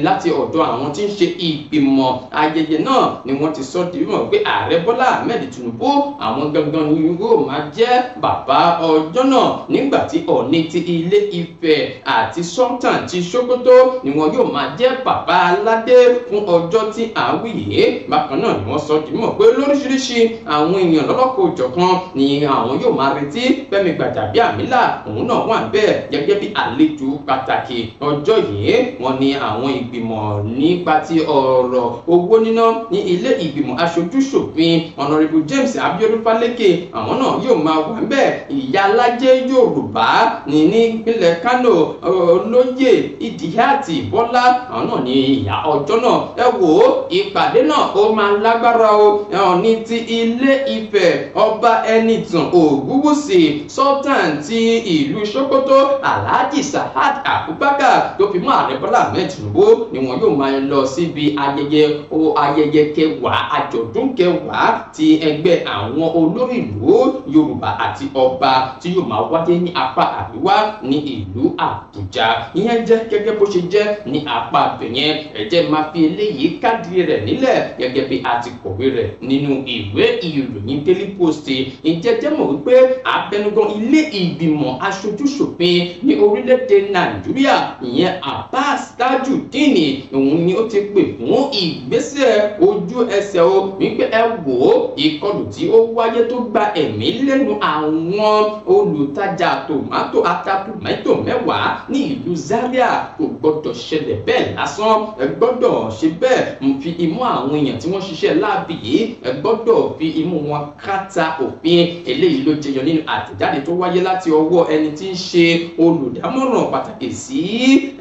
láti ọ̀dọ̀ àwọn tí ń ṣe ìgbìmọ̀ ayẹyẹ náà ni wọ́n ti sọ di mímọ̀ pé ààrẹ Bọ́lá Ahmed Tinubu àwọn gangan ni yóò máa jẹ́ bàbá ọjọ́ náà, nígbà tí Ọọ̀ni ti Ilé Ifẹ̀ àti Sultan ti Sokoto ni wọn yóò máa jẹ́ bàbá aládé fún ọjọ́ tí à ń wí yìí. Bákan náà ni wọ́n sọ di mímọ̀ pé lóríṣiríṣi àwọn èèyàn lọ́lọ́kọ̀ọ́jọ̀kan ni àwọn yóò máa retí. Fẹ́mi Gbàjàbíàmílà òun náà wà bẹ́ẹ̀ gẹ́gẹ́ bí àlejò pàtàkì ọjọ́ yìí. Wọ́n ní àwọn ìgbìmọ̀ nípa ti ọ̀rọ̀ owó níná ní ilé ìgbìmọ̀ aṣojú-ṣòfin Honourable James Abiodun Faleke àwọn náà yóò máa wà ńbẹ̀. Ìyálájé Yorùbá ní nípínlẹ̀ Kano olóyè Ìdíyàtì Bọ́lá àwọn náà ní ìyá ọjọ́ náà. Ẹ wò ó, ìpàdé náà ó máa lágbára o. Ọọ̀ni ti Ilé Ifẹ̀ Ọba Ẹnìtàn Ògúnwùsì, Sultan ti ìlú Sokoto Alhaji Sa'ad Abubakar tó fi mọ́ ààrẹ Bọ́lá Ahmed Tinubu ni wọn yóò máa lọ síbi ayẹyẹ kẹwàá àjọ̀dún kẹwàá ti ẹgbẹ́ àwọn olórí ìlú Yorùbá àti ọba tí yóò máa wáyé ní apá àríwá ní ìlú Àbújá. Ìyẹn jẹ́ gẹ́gẹ́ bó ṣe jẹ́ ní apá abẹ̀yẹn. Ẹ jẹ́ máa fi eléyìí kádìí rẹ̀ nílẹ̀ gẹ́gẹ́ bí a ti kọ̀wé rẹ̀ nínú ìwé ìròyìn Daily Post. Ǹjẹ́ jẹ́ mọ̀ wípé abẹnugan ilé ìgbìmọ̀ aṣojú-ṣòfin ní orílẹ̀-èdè Nàìjíríà ìyẹn Abbas Tajudeen òun ni ó ti pè fún ìgbésẹ̀ ojú ẹsẹ̀ o, wípé ẹ wò ó, ìkọlù tí ó wáyé tó gba ẹ̀mí lẹ́nu àwọn olùtajà tòmátò ata tòmátò 10 ní ìlú Zaria kò gbọ́dọ̀ ṣẹlẹ̀ bẹ́ẹ̀ lásán. Ẹ gbọ́dọ̀ ṣe bẹ́ẹ̀ ń fi imú àwọn èèyàn tí wọ́n ṣiṣẹ́ láabi yìí, ẹ gbọ́dọ̀ fi imú wọn kàtà òfin. Eléyìí ló jẹyọ nínú àtẹ̀jáde tó wáyé láti ọwọ́ ẹni tí ń ṣe olùdámọ̀ràn pàtàkì sí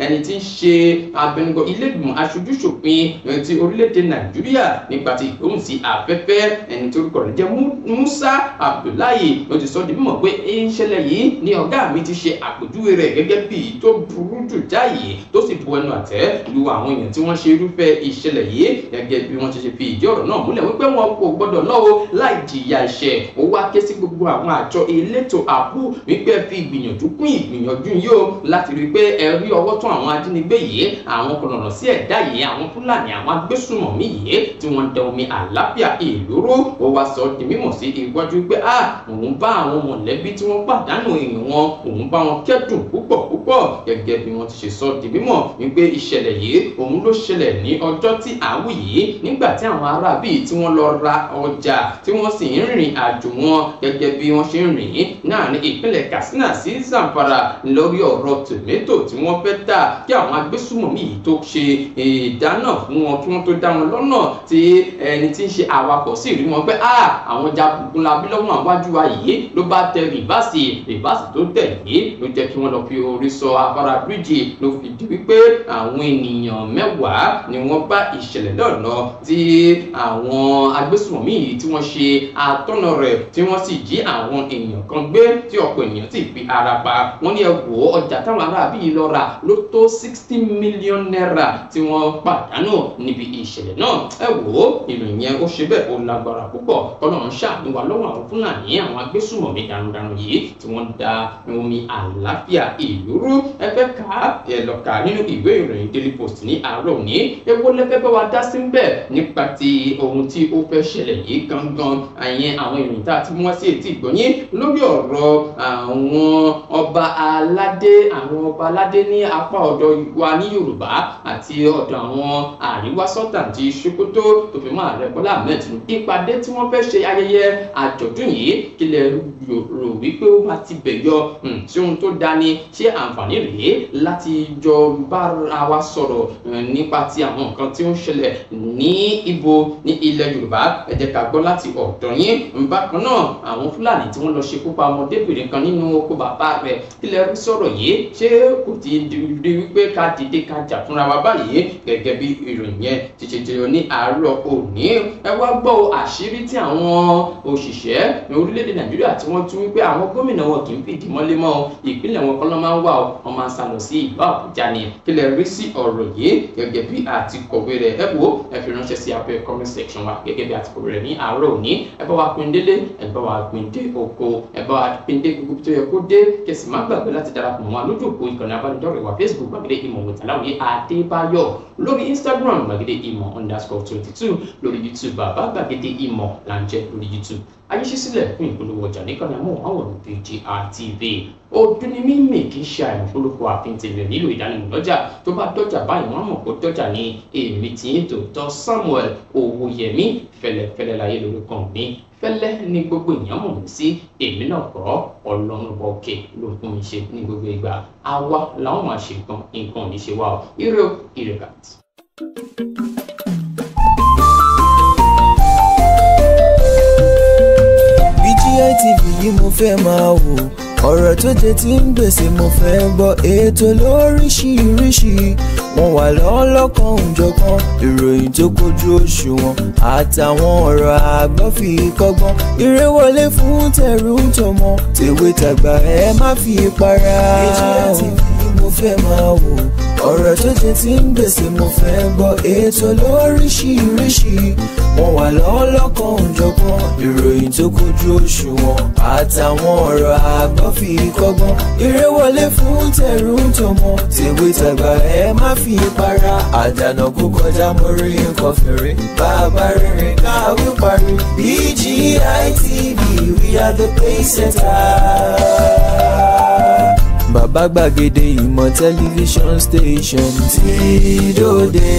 ẹni tí ń ṣe abẹnugan ilé ìgbìmọ̀ aṣojú-ṣòfin ti orílẹ̀-èdè Nàìjíríà nípa ti ìgbóhùn sí afẹ́fẹ́, ẹni tí orúkọ rẹ̀ jẹ́ Musa Abdullahi. Ló ti sọ di mímọ̀ pé ìṣẹ̀lẹ̀ yìí ni ọ̀gá mi ti ṣe àpèjúwe rẹ̀ gẹ́gẹ́ bí tó burú jù jáì, tó sì bu ẹnu àtẹ́ lu àwọn èèyàn tí wọ́n ṣe irúfẹ́ ìṣẹ̀lẹ̀ yìí gẹ́gẹ́ bí wọ́n ti ṣe fi ìdí ọ̀rọ̀ náà múlẹ̀ wípé wọn kò gbọ́dọ̀ lọ́wọ́ láì jìyà ẹ̀ṣẹ̀. Ó wá ké sí gbogbo àwọn àjọ elétò ààbò wípé fi ìgbìyànjú kún ìgbìyànjú yìí o láti rí i pé ẹ rí ọwọ́ tó àwọn ajínigbé yìí, àwọn kọ̀nọ̀nà sí ẹ̀dá yìí, àwọn Fúlàní, àwọn agbésùmọ̀mí yìí tí wọ́n da omi àlàáfíà ìlú rú. Ó wá sọ di mímọ̀ sí iwájú pé òun bá àwọn mọ̀lẹ́bí tí wọ́n pàdánù èèyàn wọn, òun bá wọn kẹ́dùn púpọ̀ púpọ̀ gẹ́gẹ́ bí wọ́n ti ṣe sọ di mímọ̀ wípé ìṣẹ̀lẹ̀ yìí òun ló ṣẹlẹ̀ ní ọjọ́ tí à ń wí yìí nígbà tí àwọn ará bíi tí wọ́n lọ ra ọjà tí wọ́n sì ń rìnrìn àjò wọn gẹ́gẹ́ bí wọ́n ṣe ń rìn láàrin ìpínlẹ̀ Katsina sí Zamfara lórí ọ̀rọ̀ tòmẹ́tò tí wọ́n fẹ́ tà kí àwọn agbésùmọ̀mí yìí tó ṣe ìdáná fún wọn kí wọ́n tó dá wọn lọ́nà. lọ́nà tí ẹni tí ń ṣe awakọ̀ sì rí wọn pé àwọn jagunlabi lọ́wọ́ àwájú wa yìí ló bá tẹ rìbáàsì tó tẹ̀ yìí ló jẹ́ kí wọ́n lọ fi orí sọ afárá bíríìjì ló fi di wípé àwọn ènìyàn 10 ni wọ́n bá ìṣẹ̀lẹ̀ náà lọ tí àwọn agbésùnmọ̀mí yìí tí wọ́n ṣe atọ́nà rẹ̀ tí wọ́n sì jí àwọn èèyàn kan gbé tí ọ̀pọ̀ ènìyàn sì fi ara pa. Wọ́n ní ẹ wò ó, ọjà táwọn aráàbí yìí lọ rà ló tó 60 million naira tí wọ́n pàdánù níbi ìṣẹ̀lẹ̀ náà. Ẹ wò ó, ìròyìn yẹn ó ṣe bẹ́ẹ̀ ó lágbára púpọ̀. Kọ́lọ́run ṣàánú wa lọ́wọ́ àwọn Fúlàní àwọn agbésùnmọ̀mí darandaran yìí tí wọ́n da omi àlàáfíà ìlú rú. Ẹ fẹ́ kà á, ẹ lọ kà nínú ìwé ìròyìn Daily Post ní àárọ̀ òní. Èwo lẹ fẹ́ bá wa dá sí ń bẹ̀ nípa ti ohun tí ó fẹ́ ṣẹlẹ̀ yìí gangan? Àyẹn àwọn ìròyìn tá a ti mú wá sí etí ìgbọ̀nyín lórí ọ̀rọ̀ àwọn ọba aládé, àwọn ọba aládé ní apá ọ̀dọ̀ wa ní Yorùbá àti ọ̀dọ̀ àwọn àríwá sọ́tàn ti Sokoto tó fi mọ́ ààrẹ Bọ́lá Ahmed Tinubu. Ìpàdé tí wọ́n fẹ́ ṣe ayẹyẹ àjọ̀dún yìí, kí lẹ rò wípé ó bá ti bẹ̀ yọ? Ṣé ohun tó dání? Ṣé àǹfààní rèé láti jọ bára wa sọ̀rọ̀ nípa ti àwọn nǹkan tí ó ń ṣẹlẹ̀ ní ibo ní ilẹ̀ Yorùbá? Ẹ jẹ́ ká gbọ́ láti ọ̀dọ̀ yín. Bákan náà, àwọn Fúlàní tí wọ́n lọ ṣekú pa ọmọdébìnrin kan nínú oko bàbá rẹ̀, kí lẹ rí sọ̀rọ̀ yìí? Ṣé kò ti di wípé ká dìde ká jà fúnra wa báyìí gẹ́gẹ́ bí ìròyìn yẹn ti ṣe jẹyọ ní àárọ̀ òní? Ẹ wá gbọ́ àṣírí tí àwọn òṣìṣẹ́ ní orílẹ̀-èdè Nàìjíríà tí wọ́n tún wípé àwọn gómìnà wọn kì í fìdí mọ́lé mọ́ o, ìpínlẹ̀ wọn kọ́ ló máa ń wà o, wọ́n máa ń sá lọ sí ìlú Àbújá ni. Kí lẹ rí sí ọ̀rọ̀ yìí gẹ́gẹ́ bí àti kọ̀wé rẹ̀? Ẹ wò, ẹ fi ránṣẹ́ sí abẹ́ comment section wa gẹ́gẹ́ bí àti kọ̀wé rẹ̀ ní àárọ̀ òní. Ẹ bá wa pín délé, ẹ bá wa pín dé oko, ẹ bá wa pín dé gbogbo tó yẹ kó dé. Kẹsì má gbàgbé láti darapọ̀ mọ́ wa lójú òpó ìkànnì abánidọ́rẹ̀ẹ́ wa Facebook Gbàgede Ìmọ̀ with Aláwìyé Adébáyọ̀, lórí Instagram Gbàgede Ìmọ̀ _22, lórí YouTube bàbá Gbàgede Ìmọ̀ là ń jẹ́ lórí YouTube. Ayé ṣí sílẹ̀ fún ìpolówó ọjà níkànnì amóhùnmáwòrán BGI TV. Ọdún ni mímì kì í ṣe àìmọ̀fólókò àfin tèmi nílò ìdánimọ̀ lọ́jà. Tó bá dọ́jà báyìí wọ́n mọ̀ kó dọ́jà ní. Èmi tí ń tòótọ́ Samuel Owóyẹmí, fẹlẹ́fẹlẹ́ láyé lórúkọ mi, fẹ́lẹ́ ní gbogbo èèyàn mọ̀ mí sí. Èmi náà kọ́ Ọlọ́run òkè ló fún mi ṣe ní gbogbo ìgbà. Àwa làwọn máa ṣe nǹkan, nǹkan ò ní ṣe wá o. Ire o, ire kàtì. BGI TV yìí mo fẹ́ máa wò, ọ̀rọ̀ tó jẹ tí ń gbèsè mo fẹ́ gbọ́, ètò lóríṣiríṣi wọ́n wà lọ́lọ́kan òjọ̀kan, ìròyìn tó kojú òṣùwọ̀n àtàwọn ọ̀rọ̀ àgbọ́ fi kọ́gbọ́n. Eré wọlé fún tẹ̀rù tọmọ, tèwe tàgbà ẹ má fi para. BGI TV yìí mo fẹ́ máa wò, ọ̀rọ̀ tó jẹ tí ń gbèsè mo fẹ́ gbọ́, ètò lóríṣiríṣi wọ́n wà lọ́lọ́kan òjọ̀kan, ìròyìn tó kojú òṣùwọ̀n àtàwọn ọ̀rọ̀ àgbọ́ fi kọ́gbọ́n. Eré wọlé fún tẹ̀rù tọmọ, tèwe tàgbà ẹ má fi para. Àdànà kó kọjá mo rí nǹkan fèrè, bàbá rere káwí parí. BGI TV, we are the pace setter. Bàbá Gbàgede Ìmọ̀ tẹlifíṣọ̀n station tí dòde.